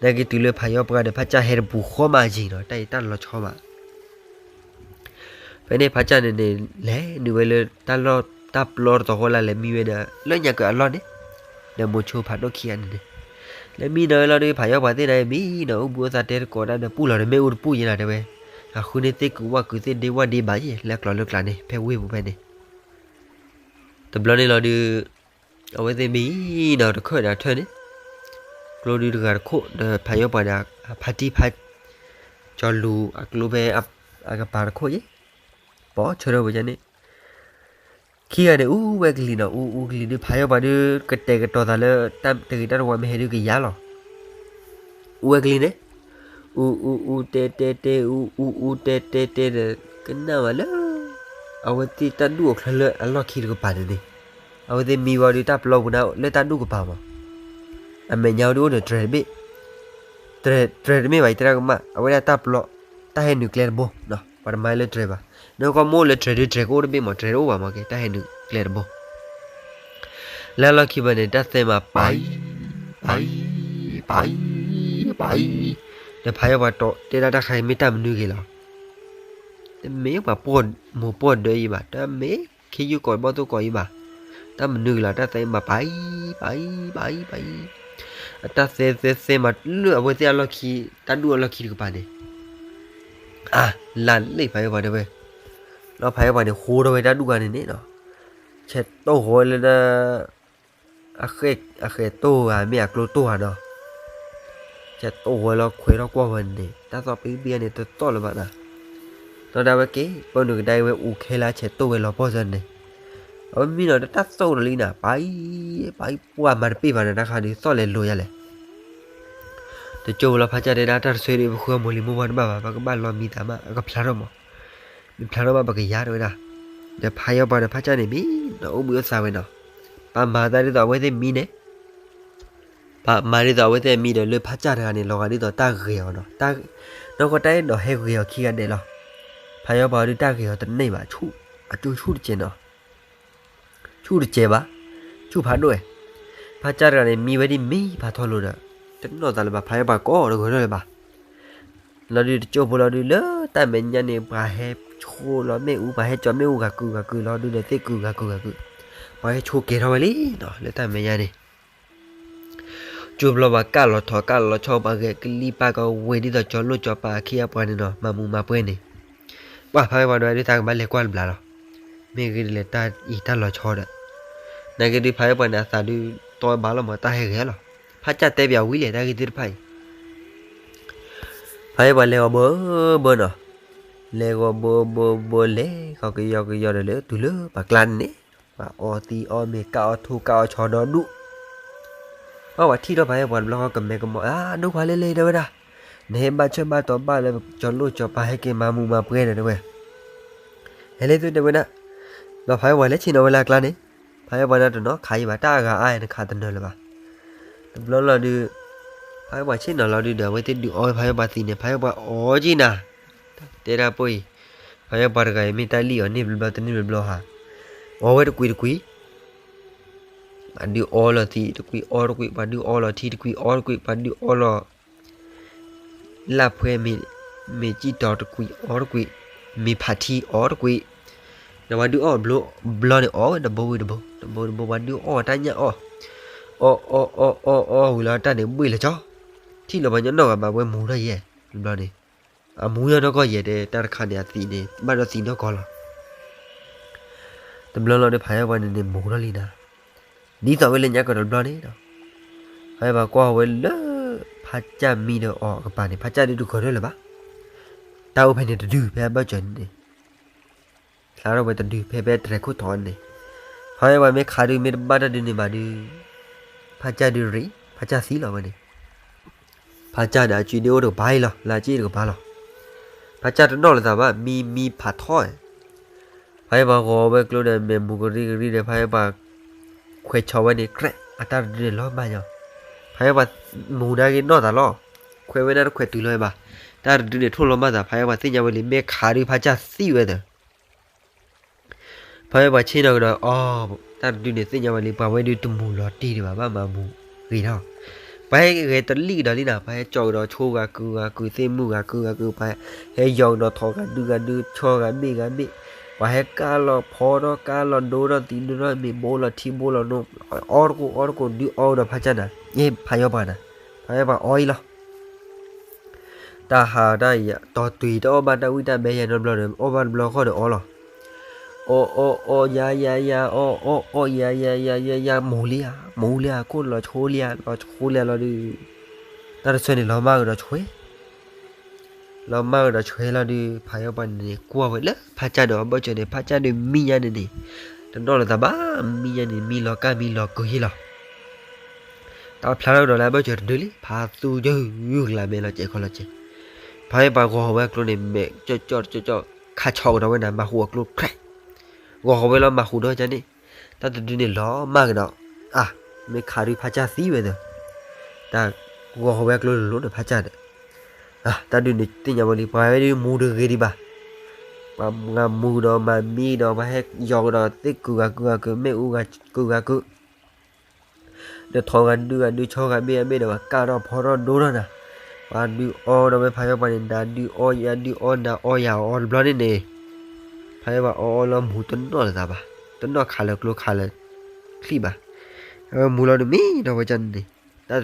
နာ်က့တုၤလၢဖးယံာ်ပှၤဒီးဖးကၢ်ဟဲတပူၤဃီမးယံာ်နီၤ တၢ်အံၤတၢ်လီၤဆီဘၣ် ဖဲန့ၣ်ဖးကၢ်န့ၣ်န့ၣ် လဲၤနုာ်ဝဲလၢတၢ်လီၢ်တၢ်ပျီတတီၤဃီလၢလဲၤမံဝဲဒီး လၢညါကအလီၢ်န့ၣ်, ဒီးမိၤဆိဖးဒိၣ်ခံဂၤန့ၣ်န့ၣ်, လဲၤမံနီၤဝဲလီၤဒီး ဖးယံာ်ပှၤသ့ၣ်နၤအံၤမံနီၤ အိၣ်ဘှံးအိၣ်သါတဲတကိးတၢ်ဒီးပူၢ်လီၤဒီးမ့ၣ်အူတပူၢ်ယဲနၤတဲဝဲ, အဃုန့ၣ်သ့ၣ်ကုာ်ဝၣ်ကုာ်သ့ၣ်ဒ့ဝၣ်ဒ့ဘၣ်ယဲ လၢကျိၤလၢကျါန့ၣ် ဖဲဝ့ၢ်ပူၤဖဲန့ၣ်, တဘျီန့ၣ်လီၤဒီး အဝဲသ့ၣ်မံနီၤတခၢၣ်ဒီးထၢၣ်န့ၣ်, ကျိဒုတဂၤတခိၣ် ဒီးဖးယံာ်ပှၤန့ၣ် အဖါတံၢ်ဖါ ကၠီလူၤအကျိဖဲ အကပၤတခိၣ်ယဲ, ပိာ်ဆၢထၢၣ်ဝဲန့ၣ်, ခံဂၤန့ၣ်အူဝဲကလံၤနီၤ အူအူကလံၤဒုး ဖးယံာ်ပှၤဒုး ကတဲာ်ကတီၤသးလၢ တၢ်တဂ့ၤတၢ်တဝါမ့ၢ်ဟဲဒုးကယၤလီၤ အူဝဲကလံၤန့ၣ်, အူအူအူတဲတဲတဲ အူအူအူတဲတဲတဲဒီး ကနၣ်ဝဲလၢ အဝဲသ့ၣ်တၢ်ဒူၣ်အီၤချၢလၢအလီၢ်ခံတကပၤန့ၣ်န့ၣ်, အဝဲသ့ၣ်မံဝဲဒုးတၢ်ပျီပူၤန့ၣ် လၢတၢ်ဒူၣ်ကပၤမး, အမဲာ်ညါဝဲဒုးအိၣ်ဒီးတြဲၤတဘ့ၣ်, တြဲၤတမ့ၢ်ဘၣ် ယတဲတၢ်ကမၣ် အဝဲဒၣ်တၢ်ပျီ, တၢ်ဟဲနုာ်ကျဲတဘိ, ပှၤတမၤလၢတြဲၤဘၣ်, နကီၢ်မိၢ်လၢတြဲၤဒုးတြဲၤကအိၣ်တဘ့ၣ်မး တြဲၤတအိၣ်ဘၣ်မးက့ တၢ်ဟဲနုာ်ကျဲတဘိ လၢအလီၢ်ခံဘၣ်န့ၣ် တၢ်သဲမးပာ်အံၤ, ပာ်အံၤ, ပာ်အံၤ, ပာ်အံၤ, ဒီးဖးယံာ်ပှၤတဲဒၣ်တၢ်ခါအံၤမ့ၢ်တၢ်မနုၤက့ၤလီၤ, တမ့ၢ်ပှၤပိာ်မိၢ်ပိာ်ဒၢအံၤဘၣ်, တမ့ၢ်ခ့ယုၢ်ကိးဘီၣ်သိၣ်ကိးအံၤဘၣ်, တၢ်မနုၤက့ၤလီၤ တၢ်သဲမးပာ်အံၤ, ပာ်အံၤ, ပာ်အံၤ, ပာ်အံၤ, အတၢ်သဲသဲသဲမးလၢအဝဲသ့ၣ်အလီၢ်ခံ, တၢ်ဒူၣ်အလီၢ်ခံတကပၤန့ၣ် အါ, လါလ့ၣ်ဖးယံာ်ပှၤတဲဝဲ, လီၤဖးယံာ်ပှၤန့ၣ် ဃိထီၣ်ဝဲတၢ်ဒူၣ်ဂၤန့ၣ်န့ၣ်နီၤ, ဆဲးတိၢ်ဃီဝဲလၢဒၣ်, အဃဲးတိၢ်ဂၤမ့ၢ်အကျိတိၢ်ဂၤနီၤ, ဆဲးတိၢ်ဃီဝဲလီၤခွဲးထီၣ်ကွၢ်ဝဲန့ၣ် တၢ်သီၣ်ပံပံန့ၣ်တသီၣ်လၢၤဘၣ်နီၤ, ဒီးဒၣ်ဝဲက့ၤ ပၢနုာ်ကဒါအံၤဝဲအူခဲလၢဆဲးတိၢ်ဝဲလီၤပီၢ်စၢန့ၣ်, အဝဲမံနီၤတၢ်သီၣ်ဒီးလံနီၤ ပာ်အံၤ, ပာ်အံၤ ပှၢ်မၤတပ့ၢ်ဘၣ်နီၤ တၢ်ခါဒုးသီၣ်လဲၤလိာ်ယါလဲၣ် တကၠိဖိလီၤဖးကၢ်တဲဒၣ်တၢ်တဆၢဒုး ပဃုအမိၢ်လံၤမိၢ်ပှၢ်တဘၣ်ဘၣ် ပကဘၣ်လီၤမံသးမး အကဖျါထီၣ်မး, မ့ၢ်ဖျါထီၣ်ဘၣ်ပကယၤတဲဝဲဒၣ်, ဒီးဖးယံာ်ပှၤဒီးဖးကၢ်န့ၣ်မံနီၤ အိၣ်ဘှံးအိၣ်သါဝဲနီၤ, ပာ်မၤတၢ်ဒ်သိးအဝဲသ့ၣ်မံန့ၣ်, ပာ်မၤဒ်သိးအဝဲသ့ၣ်မံဒီးလၢဖးကၢ်တဂၤန့ၣ် လီၤဂာ်ဒ်သိးတၢ်ဂဲၤအီၤနီၤ, နီၢ်ကီၢ်တၢ်အဲၣ်ဒိးဟဲဂဲၤအီၤခံဂၤဒဲးလီၤ, ဖးယံာ်ပှၤဒုးတၢ်ဂဲၤအီၤတန့ၢ်ဘၣ် ဆူၣ်အကၠိဆူၣ်တကဲးနီၤ ဆူၣ်တစဲးဘၣ်, ဆူၣ်ဖးဒိၣ်ဝဲ, ဖးကၢ်တဂၤန့ၣ် မံဝဲဒ်မ့ၢ်ဖးထီလိၤဒီး, တနီၣ်သးလၢၤဘၣ် ဖးယံာ်ပှၤကိးတဂီၤထီၣ်လၢၤဘၣ်, လီၤဒုးတကၠိဖိလီၤဒုးလၢတၢ်မဲာ်ညါန့ၣ် ပှၤဟဲဆိလီၤမ့ၣ်အူ ပှၤဟဲကၠီမ့ၣ်အူဂၤကုာ်ဂၤကုာ်လီၤဒုးဒီးသ့ၣ်ကုာ်ဂၤကုာ်ဂၤကုာ်, ပှၤဟဲဆိကဲၤထီၣ်ဝဲလံနီၤ လၢတၢ်မဲာ်ညါန့ၣ် ကၠိဖိလီၤပှၤကၢ်လီၤထီၣ်ကၢ်လီၤဆီ ပှၤဂဲၤကလံၢ်ပာ်ကဝ့ၤဒ်သိးကၠီလိၣ်ကၠီပာ်အခ့အပှၤန့ၣ်နီၤ မၤမူးမၤပှဲၤန့ၣ်, ပှၤဖးယံာ်ပှၤဒုးတၢ်ကဘၣ်လဲၤကွၢ်တဘျီလီၤ, မ့ၢ်ဂ့ၤဒ်လဲၣ်တၢ်အံၤတၢ်လီၤဆီဒီး, နာ်က့ဒုးဖးယံာ်ပှၤန့ၣ်အသးဒုးတီဘၣ်လီၤမး တၢ်ဟဲဂဲၤလီၤ, ဖးကၢ်တဲပၠးဝံၤလဲၣ် တၢ်ဂ့ၢ်သ့ၣ်တဖၣ်အံၤ ဖးယံာ်ပှၤလဲၤဂီၤဘၢဘၢနီၤ, လဲၤဂီၤဘၢဘၢဘၢလဲၤ ဃီကယီကယီဒီးလၢတုၤလၢပှၤကျါန့ၣ်န့ၣ်, ပှၤအီသံးအီမ့ၤကၢ်အီထူကၢ်အီဆီဒီဒူၣ်, ပှၤပှၤထံၣ်ထီၣ်ဖးယံာ်ပှၤတဘျီဃီကမဲကမီၤ အါ ဒိၣ်ခွါလဲၣ်လဲၣ်တဲဝဲဒၣ်, နဟဲဘၣ်ဆၢဘၣ်တီၤဘၣ်လၢကၠီလိၣ်ကၠီပာ်ဟဲက့ၤမၤမူးမၤပှဲၤဒီးတဲဝဲ, ဟဲလၢသုတဲဝဲဒၣ်, ဒီးဖးယံာ်ပှၤလဲၤဆ့ၣ်နီၤဝဲလၢအကျါန့ၣ်, ဖးယံာ်ပှၤန့ၣ်တနီၤခးယံာ်ဘၣ် တၢ်အဂၤအါန့ၣ်ခးတနၢၤလၢၤဘၣ်, တဘျီလီၤဒုး, ဖးယံာ်ပှၤဆ့ၣ်နီၤလီၤဒုးဒီး အဝဲသ့ၣ်ဒုးအီဝဲဖးယံာ်ပှၤသံးန့ၣ် ဖးယံာ်ပှၤအီကံနၤ, တဲဒၣ်ပှၤအံၤ, ဖ ဖးယံာ်ပှၤတဂၤအံၤမ့ၢ်တၢ်လံၣ်အီၤန့ၢ်ဘျီဘျီတန့ၢ်ဘျီဘျီဧါ, အီဝဲတကွံာ်တကွံာ်, ပှၤဒုးအီလီၤသံးတကွံာ်အီတကွံာ်, ပှၤဒုးအီလီၤထံတကွံာ်အီတကွံာ်, ပှၤဒုးအီလီၤ လၢ်ဖှဲမ့ၤ, မ့ၤကံၣ်တီၤတကွံာ်အီတကွံာ်, မ့ၤဖးထံအီတကွံာ်, ဒီးပှၤဒုးအီဘျီန့ၣ်အီဝဲတဘိဝံၤတဘိ, တဘိတဘိ ပှၤဒုးအီတၢ်ညၣ်အီၣ်, အီအီအီအီအီဝံၤလီၤတၢ်န့ၣ်ဘှ့ၣ်လၢာ်ကၠီ, ထံၣ်လီၤပှၤညီနီၢ်ဂၤဘၣ်ဝဲမူၤထီၣ်ယဲၢ်, တဘျီန့ၣ် အမူၤယီၢ်နီၢ်ကီၢ်ယဲၢ်တဲ တၢ်တခါန့ၣ် အသံးန့ၣ် ဘၣ်ဒီးသံးနီၢ်ကီၢ်လီၤ. တဘျီလီၤဒီး ဖးယံာ်ပှၤန့ၣ်န့ၣ် မူၤထီၣ်လံနၤ, ဒ်သိးဝဲလၢညါကဒီးတဘျီန့ၣ်ဒီး ဖးယံာ်ပှၤကွၢ်ဝဲလၢ ဖးကၢ်မံဒီးအီၤအကပၤန့ၣ် ဖးကၢ်ဒုးတဂၢၢ်ထၢၣ်လၢၤဘၣ်, တၢ်အိၣ်ဖဲန့ၣ်တဒု ဖဲအဘၢၣ်စၢၤန့ၣ်န့ၣ် ဖျါထီၣ်ဝဲတဒု ဖဲဖဲတရဲခိၣ်ထီၣ်န့ၣ်, ဖးယံာ်ပှၤမ့ၢ်ခးဒုးမ့ၢ်တဘၣ်တၢ်ဒုးန့ၣ်ဘၣ်ဒုး ဖးကၢ်ဒုးရံး ဖးကၢ်သံလီၤဝဲန့ၣ်, ဖးကၢ်န့ၣ် အစုဒုးအိၣ်တကပၤအံၤလီၤ လၢအစ့ၣ်တကပၤလီၤ. ဖးကၢ်တနီၣ်လိာ်သးဘၣ် မံမံဖးထီၣ်, ဖးယံာ်ပှၤဂီၤဝဲကျိဒီး မဲာ်မူၤကရံကရံဒီး ဖးယံာ်ပှၤ ခွဲးဆီဝဲန့ၣ် ကြဲး အတၢ်တဒုန့ၣ်လီၤမၢ်ညီ, ဖးယံာ်ပှၤမူၤနၤက့ၤနီၢ်သးလီၤ, ခွဲးဝဲန့ၣ်တခွဲးတုၤလီၤဘၣ်, တၢ်တဒုန့ၣ်ထိၣ်လီၤမၢ်သး ဖးယံာ်ပှၤသ့ၣ်ညါဝဲလံ မ့ၢ်ခးဒုးဖးကၢ်သံဝဲသၢ ဖးယံာ်ပှၤဆ့ၣ်နီၤကဒီး အီ, တၢ်တဒုန့ၣ်သ့ၣ်ညါဝဲလံ ပှၤဝဲဒုးတမူၤလီၤတံၢ်ဒံးဘၣ် ဘၣ်မၤမူၤဂ့ၤထီၣ်, ပှၤဟဲဂဲၤတလံၣ်ကဒီးလံနၤ ပှၤဟဲကၠီကဒီးဆိဂၤကုဂၤကု သ့ၣ်မုၣ်ဂၤကုဂၤကု ပှၤဟဲယီၤကဒီးထိးဂၤဒုဂၤဒု ဆီဂၤဘ့ၣ်ဂၤဘ့ၣ်, ပှၤဟဲကၢ်လီၤဖီထီၣ်ကၢ်လီၤဒိထီၣ်သံးဒိထီၣ်မ့ၤဘိလီၤထံဘိလီၤနိ, အီတကိးအီတကိးဒုးအီကဒီးဖးကၢ်နၤ, ယဲၢ်ဖးယံာ်ပှၤနၤ, ဖးယံာ်ပှၤအီအံၤလီၤ တၢ်ဟးတၢ်အံၤ တီၤတုၤတအီၣ်ဘၣ်တၢ်ဝံၣ်တၢ်ဘဲယဲၢ်နီတဘျီဒီး အီၣ်ဘၣ်တဘျီဃီဒီးအီလီၤ. အီအီအီယၤယၤယၤ အီအီအီယၤယၤယၤ ယၤယၤယၤယၤ မူၤလံဧါ မူၤလံဧါ ခိၣ်လီၤဆိလံဧါ လီၤဆိလံဧါလီၤဒုး တၢ်တဆၢန့ၣ် လီၤမၢ်ကဒီးဆွဲ လီၤမၢ်ကဒီးဆွဲလီၤဒုး ဖးယံာ်ပှၤန့ၣ်န့ၣ် ကွၢ်ဝဲလၢဖးကၢ်ဒီးအဘၢၣ်စၢၤန့ၣ် ဖးကၢ်ဒုးမံညါန့ၣ်န့ၣ် တနီၣ်လိာ်သးဘၣ် မံညါန့ၣ် မံလီၤကၢ်မံလီၤကုၤယ့ၢ်လီၤ တၢ်ဖျါထီၣ်ကဒီးလၢအဘၢၣ်စၢၤတဒုလံ ဖးသူယုၢ်ယုၢ်ကလးမဲာ်လီၤစဲးခီလီၤစဲး ဖးယံာ်ပှၤဂီၤဟီၣ်ဝဲအကျိန့ၣ် မဲာ်ကၠီၣ်ကၠီၣ်ကၠီၣ်ကၠီၣ် ခးဆီကဒီးဝဲနၤ မၤဟူးအကျိ ကြဲး ဂီၤဟီၣ်ဝဲလီၤမၤဟူးဒီးကန့ၣ် တၢ်တဒုန့ၣ်လီၤမၢ်ကဒီး အါ မ့ၢ်ခးဒုးဖးကၢ်သံဝဲသၢ တၢ်ဂီၤဟီၣ်ဝဲအကျိလိၤလိၤဒီးဖးကၢ်ဒီး တၢ်ဒုးန့ၣ်သ့ၣ်ညါဝဲလံ ပှၤဝဲဒုးမူၤတဂ့ၤဒံးဘၣ် ပှၤမၤမူၤကဒီးမၤမံကဒီး ပှၤဟဲယီၤကဒီးသ့ၣ်ကုဂၤကုဂၤကု မ့ၣ်အူဂၤကုဂၤကု ဒီးထိးဂၤဒုဂၤဒု ဆီဂၤဘ့ၣ်ဂၤဘ့ၣ်ဒီး ပှၤကၢ်ထီၣ်ဖီထီၣ်ဒိထီၣ်နၤ ပှၤဒုးအီဒီးဝဲဖးယံာ်ပှၤန့ၣ် နၤဒုးအီယၤဒုးအီနၤအီယၤအီတဘျီန့ၣ်န့ၣ် ဖးယံာ်ပှၤအီအီလၢမူၤတနီၣ်လိာ်သးဘၣ် တနီၣ်ခးလၢကျိခးလၢချံၣ်ဘၣ် အဝဲမူၤလီၤဒုးမံဒီးဝဲကန့ၣ်န့ၣ် တၢ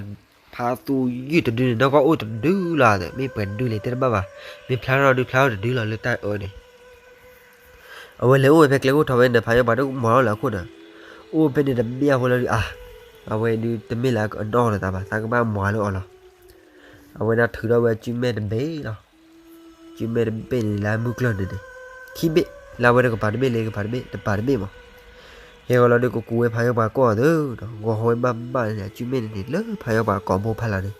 ်ဖးသူယုၢ်တဒုန့ၣ် နီၢ်ကီၢ်အိၣ်တဒုလီၤ မ့ၢ်ပှဲၤဒုလဲၣ်တဲတဘၣ်ဘၣ် မ့ၢ်ဖျါထီၣ်ဒုးဖျါထီၣ်တဒုလီၤလၢတၢ်အၢန့ၣ် အဝဲလဲၤအိၣ်ဝဲဖဲကျဲခိၣ်ထီၣ်ဝဲန့ၣ် ဖးယံာ်ပှၤတမၤလီၤလၢအခိၣ်ဒီး အိၣ်ဖဲန့ၣ်တဘ့ၣ်အဃိလီၤဒုး အါ အဝဲဒုးတမ့ၢ်လၢအနီၢ်လိာ်သးဘၣ် သးကဘၣ်မၤလၢအီၤလီၤ အဝဲဒၣ်ထုးထီၣ်ဝဲအစုမဲာ်တဘ့ၣ်လီၤ စုမဲာ်တဘ့ၣ်န့ၣ်လၢအမုၢ်ကျၢၢ်န့ၣ်န့ၣ် ခံဘ့ၣ် လၢအဝဲတကပၤတဘ့ၣ်လၢကပၤတဘ့ၣ် တပၤတဘ့ၣ်မး ဟဲဂီၤလီၤဒုးကကူးဝဲဖးယံာ်ပှၤကိးအီၤသၢဒီး ဂီၤဟီၣ်ဝဲဘၣ်ဘၣ်န့ၣ် အစုမဲာ်န့ၣ်န့ၣ် လၢဖးယံာ်ပှၤကိာ်ဘိဖးလီၤန့ၣ်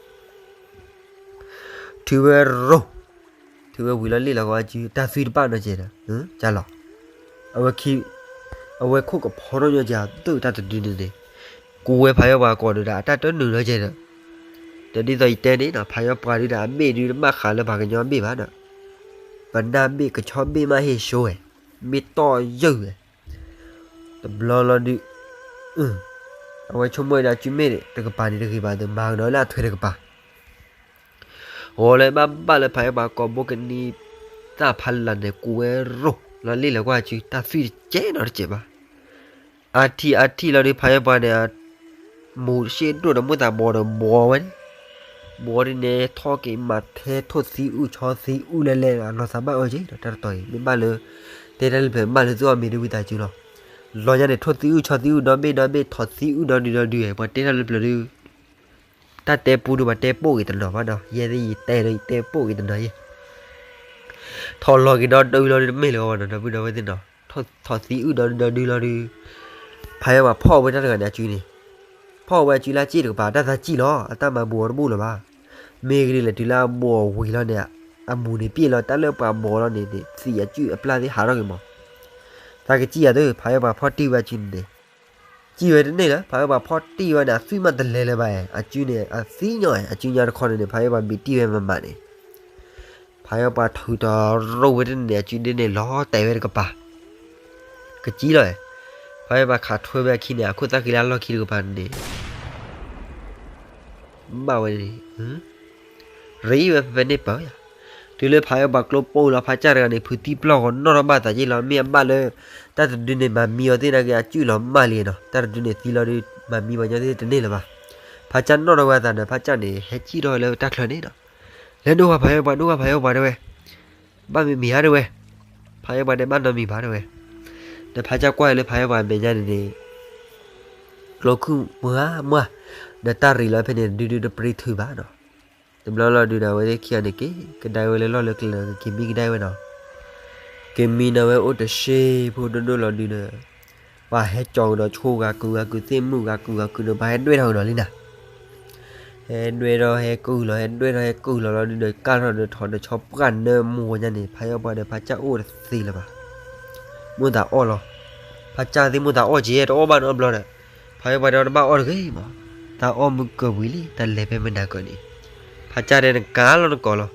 ထုးဝဲရိၢ် ထုးဝဲဝံၤလီၤလ့ၣ်လီၤကီအစု တၢ်သွံၣ်တဘၣ်နီတစဲးဒီး ကၢ်လီၤ အဝဲခံ အဝဲခိၣ်ကဖီထီၣ်ညီကဲး သုးတၢ်တဒုန့ၣ်န့ၣ် ကူးဝဲဖးယံာ်ပှၤကိာ်ဒီး အတၢ်တနုာ်နီတစဲးဒီး ဒီးဒ်သိးယတဲန့ၣ်နီၤ ဖးယံာ်ပှၤဒုးဒီး အဘ့ၣ်ဒုးတဘၣ်ဃးလၢပှၤကညီဘ့ၣ်ဘၣ်ဒီး ပနၢ်ဘ့ၣ်ကဆီဘ့ၣ်မးဟ့ၣ်ဆိဝဲ မ့ၢ်တီၢ်ယုၢ်ဝဲ တဘျီလီၤဒုး အဝဲဆိကမိၣ်ဝဲဒၣ် စုမ့ၢ်တကပၤန့ၣ်တဂ့ၤဘၣ်ဒီး မၤကဒီးလၢအထွဲတကပၤ ဂီၤလၢဘၣ်ဘၣ်လၢဖးယံာ်ပှၤကိာ်ဘိကနံၤ တၢ်ဖးလၢ်န့ၣ် ကူးဝဲရိၢ်လီၤလ့ၣ်လီၤကွၢ်စု တၢ်သွံၣ်တစဲးနီတစဲးဘၣ် အထံၣ်အထံၣ်လီၤဒုး ဖးယံာ်ပှၤန့ၣ် မူၤတရှ့ဒိၣ်ဒီး မိၢ်သးဘီဒီးဘီဝဲန့ၣ် ဘီဒ်န့ၣ် ထီၣ်က့ၤမၤထဲထိၣ်သံအုၣ်ဆီသံအုၣ်လဲၣ်လဲၣ် လီၤသးဘၣ်အၢက့ၤဒီး တၢ်တတီၤအံၤ မ့ၢ်ဘၣ်လၢ တဲတၢ်လၢပျၢၤ ဘၣ်လၢသုအီၣ်မ့ၤဒုးဝံသးစူၤလီၤ လီၤညါန့ၣ် ထိၣ်သံအုၣ်ဆီသံအုၣ်ဒီဘ့ၣ်ဒီဘ့ၣ် ထီၣ်သံအုၣ်ဒီဒုဒီဒု ပှၤတဲတၢ်လၢပျၢၤဒုး တၢ်တဲပူဒုး ပှၤတဲပိာ်က့ၤတနီၤဘၣ်ဒီး ယဲသ့ၣ်ယတဲဒီး ယတဲပိာ်က့ၤတနီၤယဲ ထီၣ်လီၤက့ၤဒီဒုလီၤဒုး တမ့ၢ်လၢၤဘၣ်ဒီး ဒီပုၢ်ဒီဝဲၢ်သ့ၣ်နီၤ ထီၣ်သံအုၣ်ဒီဒုဒီဒုလီၤဒုး ဖးယံာ်ပှၤဖီၣ်ဝဲတၢ်တဂၤန့ၣ် အစုန့ၣ် ဖီၣ်ဝဲအစုလၢစ့ၣ်တကပၤ တၢ်သးစံၣ်လီၤ အတၢ်မၤဘူးအီၤတဘူၣ်လၢၤဘၣ် မ့ၢ်ဂ့ၤဒ်လဲၣ်တုၤလၢအဘူးအီၤဝံၤလီၤန့ၣ် အမူၤန့ၣ်ပျဲၢ်လီၤ တၢ်လၢပှၤဘူးအီၤလီၤန့ၣ်န့ၣ် သံးအစုၣ်အပျၢ်သ့ၣ်ဟးထီၣ်က့ၤမး သးကစံၣ်ယၤသ့ၣ် ဖးယံာ်ပှၤဖီၣ်တံၢ်ဝဲအစုန့ၣ်န့ၣ် စံၣ်ဝဲတန့ၢ်လၢၤ ဖးယံာ်ပှၤဖီၣ်တံၢ်ဝဲန့ၣ် အသွံၣ်မးတလဲၤလၢၤဘၣ် အစုန့ၣ် အသံညီ အစုညါတခီန့ၣ်န့ၣ် ဖးယံာ်ပှၤဘံးတံၢ်ဝဲမးမးန့ၣ် ဖးယီၣ်ပှၤထုးတီၤရိၣ်ဝဲတန့ၢ်အစုဒ်န့ၣ် လီၤတဲာ်ဝဲတကပၤ ကကံလီၤ. ဖးယီၣ်ပှၤခးထွဲဝဲအခံန့ၣ် အခိၣ်သၣ်ဃံလၢအလီၢ်ခံတကပၤန့ၣ် ဘၣ်ဝဲန့ၣ် ရ့ဝဲဖဲဖဲန့ၣ်ပၢၢ်ယၤ. တုၤလၢဖးယီၣ်ပှၤကျိပိၢ်လီၤ ဖးကၢ်တဂၤန့ၣ် ဖုးသံပျီၢ်ဂီၤနီၣ်ထီၣ်ဘၣ်သးက့လီၤ မ့ၢ်အဘၣ်လၢ တၢ်တဒုန့ၣ် မၤမံအီၤသ့ၣ်နာ်က့ အစုၣ်လီၤမၢ်လံနီၤ တၢ်တဒုန့ၣ်သံလီၤဒုး မၤမံပှၤညီသ့ၣ်တန့ၢ်လၢၤဘၣ်. ဖးကၢ်နီၣ်ထီၣ်ဝဲအသးဒီး ဖးကၢ်န့ၣ် ဟဲကံၣ်ထီၣ်လၢတၢ်ချၢန့ၣ်နီၤ လဲၤဒိၣ်ဝဲဖးယီၣ်ပှၤ ဒိၣ်ဝဲဖးယီၣ်ပှၤတဲဝဲ ဘၣ်မံၤမံၤဧါတဲဝဲ, ဖးယီၣ်ပှၤတဲဘၣ်နီတမံၤဘၣ်တဲဝဲ, ဒီးဖးကၢ်ကွၢ်လၢဖးယီၣ်ပှၤမဲာ်ညါန့ၣ်န့ၣ် ကျိခုၣ်မွှၢ်မွှၢ်, ဒီးတၢ်ရံးလီၤဖဲန့ၣ် ဒုဒုတပြံထုးဘၣ်နီၤ. တဘျီလီၤဒုဒီး အဝဲသ့ၣ်ခံဂၤန့ၣ်က့ၤကဒါဝဲလၢလီၢ်လၢကျဲဒီး ကက့ၤမံကဒါဝဲနီၤ. က့ၤမံနီၤဝဲအိၣ်တစ့ဖိဒိၣ်ဒိၣ်လီၤဒုဒီး ပှၤဟဲကၠီၤကဒီးဆိဂၤကုာ်ဂၤကုာ်သ့ၣ်မုၣ်ဂၤကုာ်ဂၤကုာ်ဒီး ပှၤဟဲဒွဲၣ်ထီၣ်ကဒီးလံနၤ ဟဲဒွဲၣ်ထီၣ်ဟဲကုၢ်လီၤ ဟဲဒွဲၣ်ထီၣ်ဟဲကုၢ်လီၤလီၤဒုဒီး ကၢ်ထီၣ်ဒီးထီၣ်ဒီးဆီပှၢ်နၢမူညါန့ၣ် ဖးယီၣ်ပှၤဒီးဖးကၢ်အိၣ်တသ့လၢၤဘၣ်. မိၢ်သးအီၣ်လီၤ. ဖးကၢ်သ့ၣ်မိၢ်သးအီၣ်က့ၤ တအီၣ်ဘၣ်နီတဘျီဒီး ဖးယီၣ်ပှၤဒီးတဘၣ်အီၣ်တဂ့ၤမး, တၢ်အီၣ်မုၢ်ကၢၤဝံၤလံ တၢ်လဲၤဖဲမနၤကၢၤန့ၣ်, ဖးကၢ်တဲနကၤလီၤနကီးလီၤ.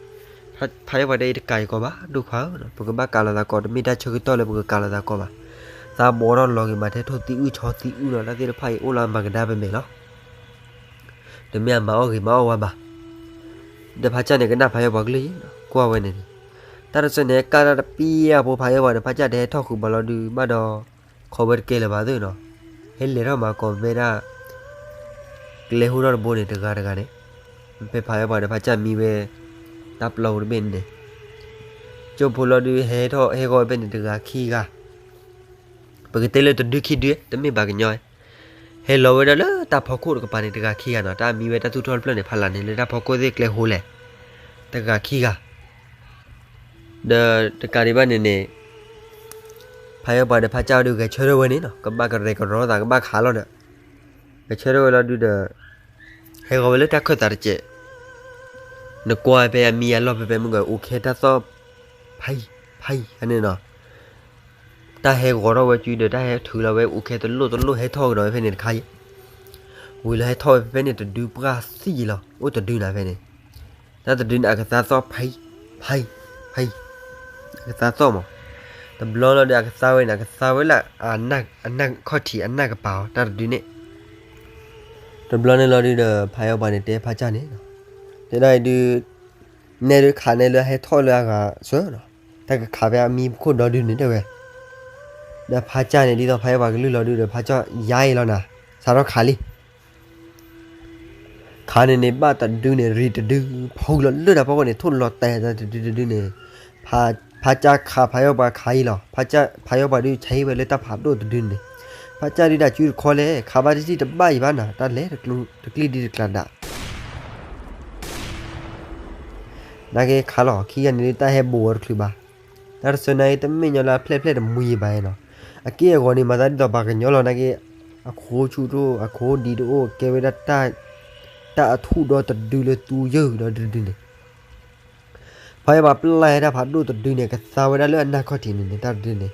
ဖးယီၣ်ပှၤတဲအံၤတကၤယကီးဘၣ် ဒိၣ်ခွါဧၢ, ပကဘၣ်ကၤလီၤသးကီး တမ့ၢ်တၢ်ဆၢကတီၢ်လၢပကကၤလီၤသးကီးဘၣ်. သးဘီထီၣ်လီၤက့ၤမးထဲထိၣ်သံအုၣ်ဆီသံအုၣ်လီၤ တၢ်သ့ၣ်တဖၣ်အံၤအိၣ်လၢအမၤကဒါပမဲာ်လီၤ. တမ့ၢ်အမၤအီၣ်ဂ့ၤမၤအီၣ်ဝါဘၣ်. ဒီးဖးကၢ်န့ၣ်ကနၣ်ဖးယီၣ်ပှၤကလုၢ်ယံၤ ကွၢ်ဝဲန့ၣ်န့ၣ်, တၢ်တစဲးန့ၣ် ကၢ်တၢ်တပံအဖိဖးယီၣ်ပှၤဒီးဖးကၢ်တဟဲထီၣ်ဃုာ်ဘၣ်လီၤဒုးဘၣ်ဒီး ခိးဝဲတကဲလၢၤဘၣ်သ့ၣ်နီၤ, ဟဲလဲၤထီၣ်မၤကိးမဲဒၣ် ကျဲဟူထီၣ်တဘိန့ၣ် တဂၤတဂၤန့ၣ်, ဖဲဖးယီၣ်ပှၤဒီးဖးကၢ်မံဝဲ တၢ်ပျီပူၤတဘ့ၣ်န့ၣ်န့ၣ်, ကၠိဖိလီၤဒုးဟဲထီၣ်ဟဲဂီၤဝဲဖဲန့ၣ်တဂၤခံဂၤ, ပကတဲလၢတဒုခံဒု တမ့ၢ်ပှၤကညီ ဟဲလီၤဝဲဒၣ်လၢတၢ်ဖီခိၣ်တကပၤန့ၣ် တဂၤခံဂၤနီၤ, တၢ်မံဝဲတၢ်သူၣ်ထီၣ်တဖျၢၣ်န့ၣ် ဖးလၢ်န့ၣ် လၢတၢ်ဖီခိၣ်သ့ၣ်ကျဲဟိလဲၣ်, တဂၤခံဂၤ, ဒီးတကးဒံးဘၣ်န့ၣ်န့ၣ်, ဖးယီၣ်ပှၤဒီးဖးကၢ်ဒုးဂဲၤဆၢထၢၣ်ဝဲန့ၣ်နီၤ ကဘၣ်ကရဲၣ်ကရီသး ကဘၣ်ခးလီၤဒီး, ဂဲၤဆၢထၢၣ်ဝဲလီၤဒုးဒီး, ဟဲဂီၤဝဲလၢတၢ်ခၢၣ်သးတစဲး, နကွၢ်ဖဲအမံအလီၢ်ဖဲဖဲမုၢ်ကအိၣ်ခဲတၢ်သီၣ်, ဖးယံၤ, ဖးယံၤန့ၣ်နီၤ တၢ်ဟဲဂီၤထီၣ်ဝဲစုဒီး တၢ်ဟဲထုးလီၤဝဲအိၣ်ခဲတလိၣ်တလိၣ်ဟဲထီၣ်ကဒီးဝဲဖဲန့ၣ်တခါအံၤ, ဝံၤလီၤဟဲထီၣ်ဝဲဖဲဖဲန့ၣ်တဒုပှၢ်သံလီၤ အိၣ်တဒုနၤဖဲန့ၣ်, တၢ်တဒုန့ၣ် အကသါသီၣ်ဖးယံၤ, ဖးယံၤ, ဖးယံၤ, အကသါသီၣ်မး, တဘျီလီၤဒီးအကသါဝဲန့ၣ် အကသါဝဲလၢ အနၢ်ခီၣ်ထံးအနၢ်ကပၤအီၤ တၢ်တဒုန့ၣ်, တဘျီန့ၣ်လီၤဒုးဒီး ဖးယီၣ်ပှၤန့ၣ်တဲဖးကၢ်န့ၣ်, တဲဒၣ်အံၤဒုး နဲဒုးခးနဲလၢဟဲထီၣ်လၢအဂၤစၢၤနီၤ, တၢ်ကခးဖဲအမံပခိၣ်ဒီဒုန့ၣ်တဲဝဲ, ဒီးဖးကၢ်န့ၣ် ဒ်သိးဖးယီၣ်ပှၤကလုၢ်လီၤဒုးဒီး ဖးကၢ်ယါအံၤလီၤနၤ, စးထီၣ်ခးလံ ခးန့ၣ်န့ၣ် ဘၣ်တဒုန့ၣ် ရံၣ်တဒု ဖီၣ်လီၤလၢတၢ်ဖီခိၣ်န့ၣ် ထိၣ်လီၤတဲာ်တဒုတဒုန့ၣ်, ဖးကၢ်ခးဖးယီၣ်ပှၤခးအံၤလီၤ, ဖးကၢ်ဖးယီၣ်ပှၤဒုးဆဲးဝဲလၢတၢ်ဖးဒိၣ်တဒုန့ၣ်, ဖးကၢ်ဒုးဒၣ်စုတခီလဲၣ် ခးဘၣ်တစံၣ်တဘၣ်အံၤဘၣ်နၤ တၢ်လဲၤတကျိၤတကျံၣ်ဒ်တကျးဒၣ် နာ်က့ခါလီၤ ခံဂၤန့ၣ်ဒုးတၢ်ဟဲဘိးဝဲတချုးဘၣ်, တၢ်တဆၢနာ်က့တမ့ၢ်ညီလၢအဖျဲၣ်ဖျဲၣ်တမှံၤဘၣ်နီၤ, အက့ၢ်အဂီၤန့ၣ် မၤသးဒ်သိးပှၤကညီလီၤနာ်က့, အခိဆူၣ်တအိၣ် အခိဒံးတအိၣ် ကဲဝဲဒၣ် တၢ်အထူၣ်ဒီတဒုလၢသူယုၢ်ဒီတဒုန့ၣ်, ဖဲပှၤပျၢ်ဟဲတၢ်ဖးဒိၣ်တဒုန့ၣ် ကသါဝဲဒၣ်လၢအနၢ်ခီၣ်ထံးန့ၣ်န့ၣ် တၢ်တဒုန့ၣ်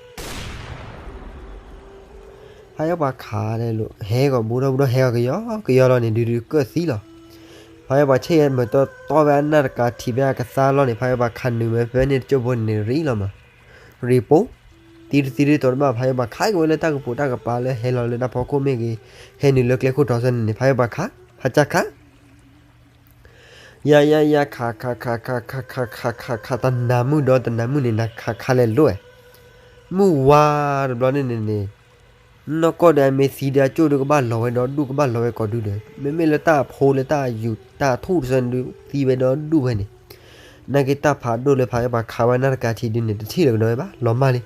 ဖးယီၣ်ပှၤခးလဲၣ်လိာ် ဟဲဂီၤဘူးထီၣ်ဘူးထီၣ် ဟဲဂီၤကယီကယီလီၤန့ၣ် ဒုးဒုးကၢၣ်သံလီၤ. ဖးယီၣ်ပှၤဆ့ၣ်ယဲမ့ၢ်တီတီဝဲအနၢ်တကးထံးဖဲအကသါလီၤန့ၣ် ဖးယီၣ်ပှၤခးနုာ်ဝဲဖဲန့ၣ်တကၠိၢ်ဖိန့ၣ်န့ၣ် ရံၣ်လီၤမး, ရံၣ်ပိ, သံတသံဒုးတီၤတဘၣ် ဖးယီၣ်ပှၤခးက့ၤဝဲလၢတၢ်ကပိာ်တၢ်ကပၤလၢဟဲလီၤလၢတၢ်ဖီခိၣ်မ့ၢ်ဂ့ၤ, ဟဲနုာ်လၢကျဲခိၣ်တီဆၢန့ၣ်န့ၣ် ဖးယီၣ်ပှၤခး, ဖးကၢ်ခး ယၤယၤယၤ ခး ခး ခး ခး ခး ခး ခး ခး ခး ခး တနၤမုၢ်ဒီးတနၤမုၢ်န့ၣ် နခးခးလဲၤလိာ်ဝဲ, မုၢ်ဝါတဘျီန့ၣ်န့ၣ်န့ၣ်, နီၢ်ကီၢ်ဒီးအမ့ၢ်သံဒီးအကၠိၢ်ဒုးကဘၣ်လီၤဝဲဒီးဒူၣ်ကဘၣ်လီၤဝဲကိးဒုဒီး မ့မ့ၢ်လၢတၢ်အဖိလၢတၢ်အယူၤတၢ်အထူၣ်တဆၢန့ၣ်ဒုး သံဝဲဒီးဒူၣ်ဝဲန့ၣ်, နာ်က့တၢ်ဖးဒိၣ်လၢဖးယီၣ်ပှၤခးဝဲနၢ်တကးထံးဒုန့ၣ် တထံၣ်လၢၤကဒီးဝဲဘၣ် လီၤမၢ်လံ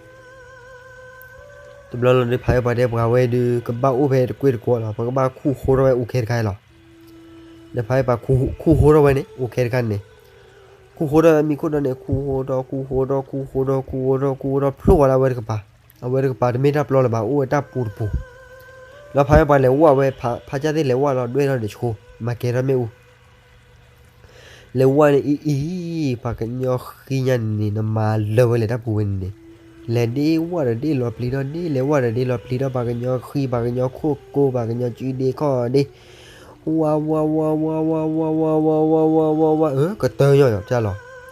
တဘျီလီၤဒုး ဖးယီၣ်ပှၤတဲပှၤဝဲဒုး ကဘၣ်အိၣ်ဖဲတကွ့ၢ်တကွီလီၤ. ပကဘၣ်ခူၣ်ဃိထီၣ်ဝဲအိၣ်ခဲတခါလီၤ. ဒီးဖးယီၣ်ပှၤခူၣ်ဃိထီၣ်ဝဲန့ၣ် အိၣ်ခဲတခါန့ၣ်, ခူၣ်ဃိထီၣ်ဝဲမံခိၣ်ဒီးန့ၣ် ခူၣ်ဃိထီၣ် ခူၣ်ဃိထီၣ် ခူၣ်ဃိထီၣ် ခူၣ်ဃိထီၣ် ဖျိဝဲလၢအဝဲတကပၤ, အဝဲတကပၤတမ့ၢ်တၢ်ပျီလၢၤဘၣ် အိၣ်ဝဲတၢ်ပူၤတပူၤ, ဒီးဖးယီၣ်ပှၤလဲၤဝဲ ဖးကၢ်သ့ၣ်လဲၤဝဲလီၤ ဒွဲၣ်ထီၣ်ဒီးဆိ မၤကဲထီၣ်မ့ၣ်အူ လဲၤဝဲန့ၣ်အံၤအံၤ, ပှၤကညီဃံညါန့ၣ်န့ၣ် နမၤလၢာ်ဝဲလဲၣ်တၢ်ပူၤဝဲန့ၣ်န့ၣ်, လဲၤဒ့ဝဲဒီးဒ့လီၤပျံၤထီၣ်ဒ့, လဲၤဝဲဒီးဒ့လီၤပျံၤထီၣ် ပှၤကညီဃံ ပှၤကညီခိၣ်ကိ ပှၤကညီစုဒ့ခီၣ်ဒ့, ဝါဝါဝါဝါဝါဝါဝါဝါဝါဝါဝါဝါဝါ, အၢ ကတၢၢ်ညီညီတၢ်လီၤ.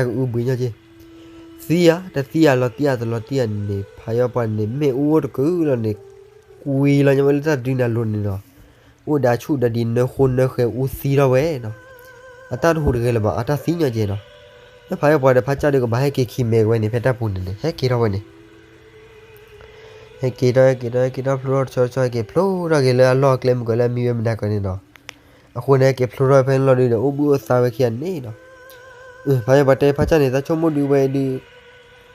အတၢ်ကအုဘှံးညီက့ၤ, သံဧါ တသံဧါ လီၤတံၢ်ဧါ တလီၤတံၢ်ဧါန့ၣ် ဖးယီပှၤန့ၣ် မ့ၣ်အူအိၣ်တကုာ်လီၤန့ၣ် ကွံာ်လီၤညါဝဲလၢတၢ်ဒုးနၤလိၤန့ၣ်ဒီး အိၣ်ဒီးဆူၣ်ဒီးဒ်နၢဃိနၢဃဲၤအူသံထီၣ်ဝဲနီၤ, အတၢ်တဟူးတဂဲၤလၢၤဘၣ် အတၢ်သံညီက့ၤနီၤ, လၢဖးယီပှၤဒီးဖးကၢ်ဒီးကဘၣ်ဟဲက့ၤခံမဲာ်ဝဲန့ၣ် ဖဲတၢ်ပူၤန့ၣ်န့ၣ် ဟဲက့ၤထီၣ်ဝဲန့ၣ် ဟဲက့ၤထီၣ် ဟဲက့ၤထီၣ် ဟဲက့ၤထီၣ်ဖျိထီၣ်တဆီတဆီ ဟဲက့ၤဖျိထီၣ်က့ၤလၢအလီၢ်အကျဲမုၢ်ကီးလၢအမံဝဲမတၤကီးန့ၣ်နီၤ, အဃိန့ၣ် ဟဲက့ၤဖျိထီၣ်ဖဲန့ၣ်လီၤဒုးဒီး အိၣ်ဘှံးအိၣ်သါဝဲခံဂၤန့ၣ်နီၤ, ဖးယီပှၤတဲဖးကၢ်န့ၣ် တၢ်ဆိကမိၣ်ဒုးဝဲဒုး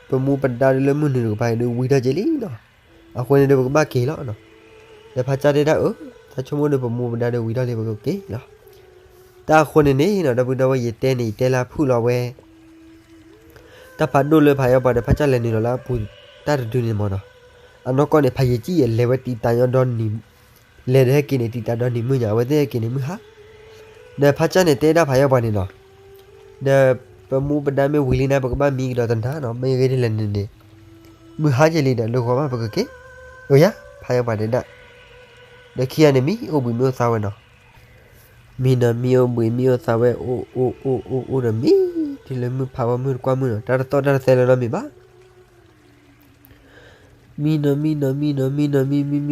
ပမူပဒါဒုးလၢမုၢ်နုာ်တကပၤဒုးဝံၤထီၣ်က့ၤလံနီၤ, အဃိန့ၣ်ဒီးပကဘၣ်က့ၤလီၤနီၤ, ဒီးဖးကၢ်တဲဒၣ်အၢ, တၢ်ဆိကမိၣ်ဒီးပမူပဒါဒုးဝံၤထီၣ်လံ ပကက့ၤလီၤ, တၢ်အဃိန့ၣ်န့ၣ်နီၤ ဒီပုၢ်ဒီဝဲၢ် ယတဲန့ၣ် ယတဲလၢအဖုၣ်လီၤဝဲ တၢ်ဖးဒိၣ်လၢဖးယီပှၤဒီးဖးကၢ်လဲၤနုာ်လီၤလၢအပူၤတၢ်တဒုန့ၣ်မ့ၢ်နီၤ, အနီၢ်ကီၢ်န့ၣ် ဖးယံာ်ကံၢ်ယဲၢ်လဲၤဝဲတံာ်တာ်ညီဒီနံၤ, လဲၤဒီးဟဲက့ၤန့ၣ် တံာ်တာ်ဒီနံၤမုၢ်ညါ အဝဲသ့ၣ်ဟဲက့ၤန့ၣ်မုၢ်ဟါ, ဒီးဖးကၢ်န့ၣ်တဲဒၣ်ဖးယီပှၤန့ၣ်နီၤ, ဒီးပမူပဒါမ့ၢ်ဝံၤလံန့ၣ် ပကဘၣ်မံကဒီးတနၤနီၤ, မ့ၢ်ဂ့ၢ်ဒ်လဲၣ်န့ၣ်န့ၣ်, မုၢ်ဟါက့ၤလံဒီး လၢဂီၤမးပကက့ၤ, အိၣ်ယၤ, ဖးယီပှၤတဲဒၣ်, ဒီးခံဂၤန့ၣ်မံ အိၣ်ဘှံးမံအိၣ်သါဝဲနီၤ မံနီၤမံအိၣ်ဘှံးမံအိၣ်သါဝဲ အိၣ်အိၣ်အိၣ်အိၣ်အိၣ်ဒီးမံ, တုၤလၢမုၢ်ဖးဝဲမုၢ်တကွၢ်မုၢ်နီၤ တၢ်တသီၣ်တၢ်တသဲလၢၤနီတမံၤဘၣ်, မံနီၤမံနီၤမံနီၤမံနီၤမံမံမံမံမံဘၣ်ညီသး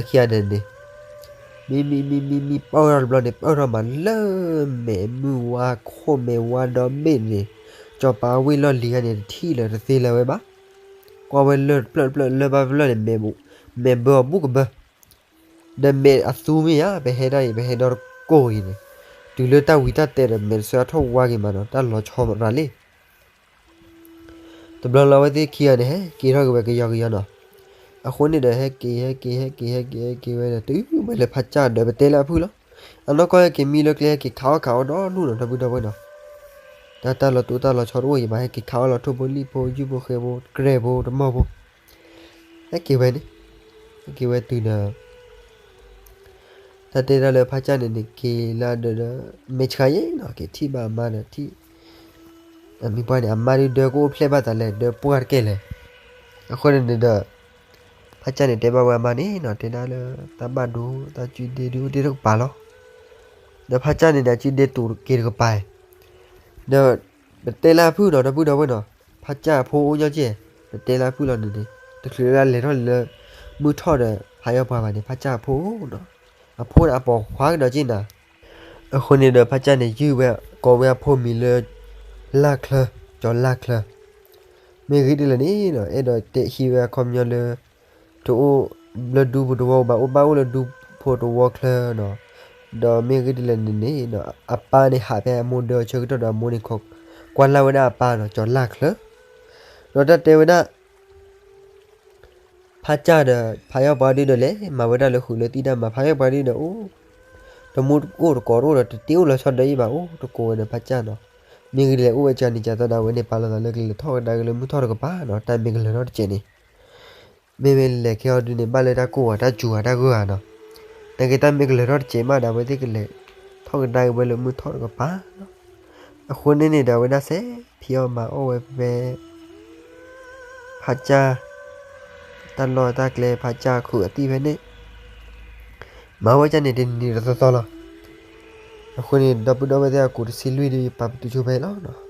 ခံဂၤဒဲးန့ၣ်, မံမံမံမံမံပၢၢ်ထီၣ်တဘျီန့ၣ် ပၢၢ်ထီၣ်မးလၢမဲာ်မုၢ်ဝါခိၣ်မဲာ်ဝါဒီဘ့ၣ်န့ၣ်, စီၤပၤဝ့ၢ်လီၢ်လံၤဂၤန့ၣ် တထံၣ်လၢၤတသ့လၢၤဝဲဘၣ်, ကွၢ်ဝဲလၢၢ်တဖျၢၣ်တဖျၢၣ်လၢၢ်ဘၣ်ဖျၢၣ်န့ၣ်, မဲာ်ဘၢအီၤဘူးကဘၢ ဒီးမဲာ်အသူမ့ၢ်ဧါ ပဟဲဒၣ်အံၤ ပဟဲဒီတကိၢ်အံၤန့ၣ်, တုၤလၢတၢ်ဝံတၢ်တဲဒီး မဲာ်တဆၢအထီၣ်ဝါက့ၤမးနီၤ တၢ်လီၤဆီရၤလံ. တဘျီလီၤအဝဲသ့ၣ်ခံဂၤန့ၣ် ဟဲက့ၤထီၣ်က့ၤဝဲကယီကယီနီၤ. အဃိန့ၣ်ဒီး ဟဲက့ၤ ဟဲက့ၤ ဟဲက့ၤ ဟဲက့ၤ ဟဲက့ၤဝဲဒီး တုၤမ့ၢ်လၢဖးကၢ်ဒီး ပတဲလၢအဖုၣ်လီၤ. အနီၢ်ကီၢ်ဟဲက့ၤမံလၢကျဲ ဟဲက့ၤခးအီၣ်ခးအီဒီဒူၣ်နီၤ ဒီပုၢ်ဒီဝဲၢ်နီၤ. တၢ်တၢ်လီၤတိၢ်တၢ်လီၤဆီတအိၣ်အံၤဘၣ် ဟဲက့ၤခးအီၣ်လီၤထိၣ်ဖိလံၣ်ဖိ ယုၢ်ဖိဃဲဖိ ကြဲၢ်ဖိတမီၢ်ဖိ ဟဲက့ၤဝဲန့ၣ်, ဟဲက့ၤဝဲတုၤဒီး တၢ်တဲဒၣ်လၢဖးကၢ်န့ၣ်န့ၣ် က့ၤလၢဒီး မဲာ်ဆှးယဲနီၤ က့ၤထံၣ်ဘၣ်အမါဒီးထံၣ်, အမံၤပှၢ်န့ၣ် အမါဒုးဒၢကအိၣ်ဖျဲၣ်ဘၣ်သးလဲၣ် ဒၢပှၢ်တကဲလဲၣ်. အဃိန့ၣ်န့ၣ်ဒီး ဖးကၢ်န့ၣ်တဲဘၣ်ဝဲအမါန့ၣ်နီၤ တဲဒၣ်လၢ တၢ်ဘၣ်ဒိ တၢ်စုဒ့ဒုးအိၣ်တ့ၢ်တကပၤလီၤ. ဒီးဖးကၢ်န့ၣ်ဒီး စုဒ့တူာ်က့ၤတကပၤ, ဒီးပတဲလၢအဖုၣ်နီၤ ဒီပုၢ်ဒီဝဲၢ်နီၤ, ဖးကၢ်အဖိအိၣ်ညီကဲ, ပတဲလၢအဖုၣ်လီၤန့ၣ်န့ၣ်, တချုးလၢလဲၤထီၣ်လၢ မုၢ်ထီၣ်ဒီး ဖးယီၤပှၤဘၣ်န့ၣ် ဖးကၢ်အဖိနီၤ, အဖိန့ၣ်အပိာ်ခွါကဒီးက့နၤ. အဃိန့ၣ်ဒီး ဖးကၢ်န့ၣ် ယုၢ်ဝဲကိးဝဲအဖိမံၤလၢ လၢ်ချၢ, ကၠီၤလၢ်ချၢ. မ့ၢ်ဂ့ၢ်ဒ်လဲၣ်န့ၣ်နီၤ အဲၣ်ဒိးတဲဟံးဝဲအခီပညီလၢ တအိၣ်လၢဒူဖိတဝီဘၣ် အိၣ်ဘၣ်အိၣ်လၢဒူဖိတဝီချၢနီၤ. ဒီးမ့ၢ်ဂ့ၢ်ဒ်လဲၣ်န့ၣ်န့ၣ် အပၢ်န့ၣ်ဟးဖဲအမိၢ်ဒၢဆၢကတီၢ်ဒီးအမိၢ်န့ၣ် ကွၢ်လၢ်ဝဲဒၣ်အပၢ်နီၤ ကၠီၤလၢ်ချၢ. ဒီးတၢ်တဲဝဲဒၣ် ဖးကၢ်ဒီး ဖးယီၤပှၤဒုဒီးလဲၤမၤဝဲဒၣ်လၢဃုာ်လၢသံၣ်တၢ်မၤ ဖးယီၤပှၤဒုဒီးအိၣ် တမူတအိၣ်တကိးတအိၣ်ဒီး တတ့အိၣ်လီၤဆီဒီးအံၤဘၣ် အိၣ်တကိးဝဲဒီးဖးကၢ်နီၤ. မ့ၢ်ဂ့ၢ်ဒ်လဲၣ် အိၣ်ဝဲကၢ်နံၤကၢ်သီဒၣ်ဝဲန့ၣ် ပာ်လီၤသးလၢကလဲၤထီၣ်ကဒါက့ၤလၢမုၢ်ထီၣ်တကပၤနီၤ တၢ်မ့ၢ်ကလၢၤထီၣ်တစဲးန့ၣ် မ့မ့ၢ်လဲၤခဲအံၤဒုန့ၣ် ဘၣ်လၢတၢ်ကိၢ်ဧါ တၢ်စူၤဧါ တၢ်ဂၢၢ်ဧါနီၤ. နာ်က့တၢ်မ့ၢ်ကလၢၤထီၣ်တစဲးမးဒီး အဝဲသ့ၣ်ကလဲၤထီၣ်ကဒါက့ၤဝဲလၢမုၢ်ထီၣ်တကပၤနီၤ. အဃိန့ၣ်န့ၣ်ဒီး အဝဲဒၣ်စဲးဖံးအီၣ်မၤအီၣ်ဝဲဖဲ ဖးကၢ် တၢ်လီၢ်တၢ်ကျဲ ဖးကၢ်ခုးအသံၣ်ဖဲန့ၣ် မၤဝဲကၢ်န့ၣ်တနံၤတသီသီလီၤ. အဃိန့ၣ် ဒီပုၢ်ဒီဝဲၢ်သ့ၣ် အကူးတဆံလွံၢ်ဒု ယပာ်ပတုာ်ဆိဖဲအံၤလီၤ.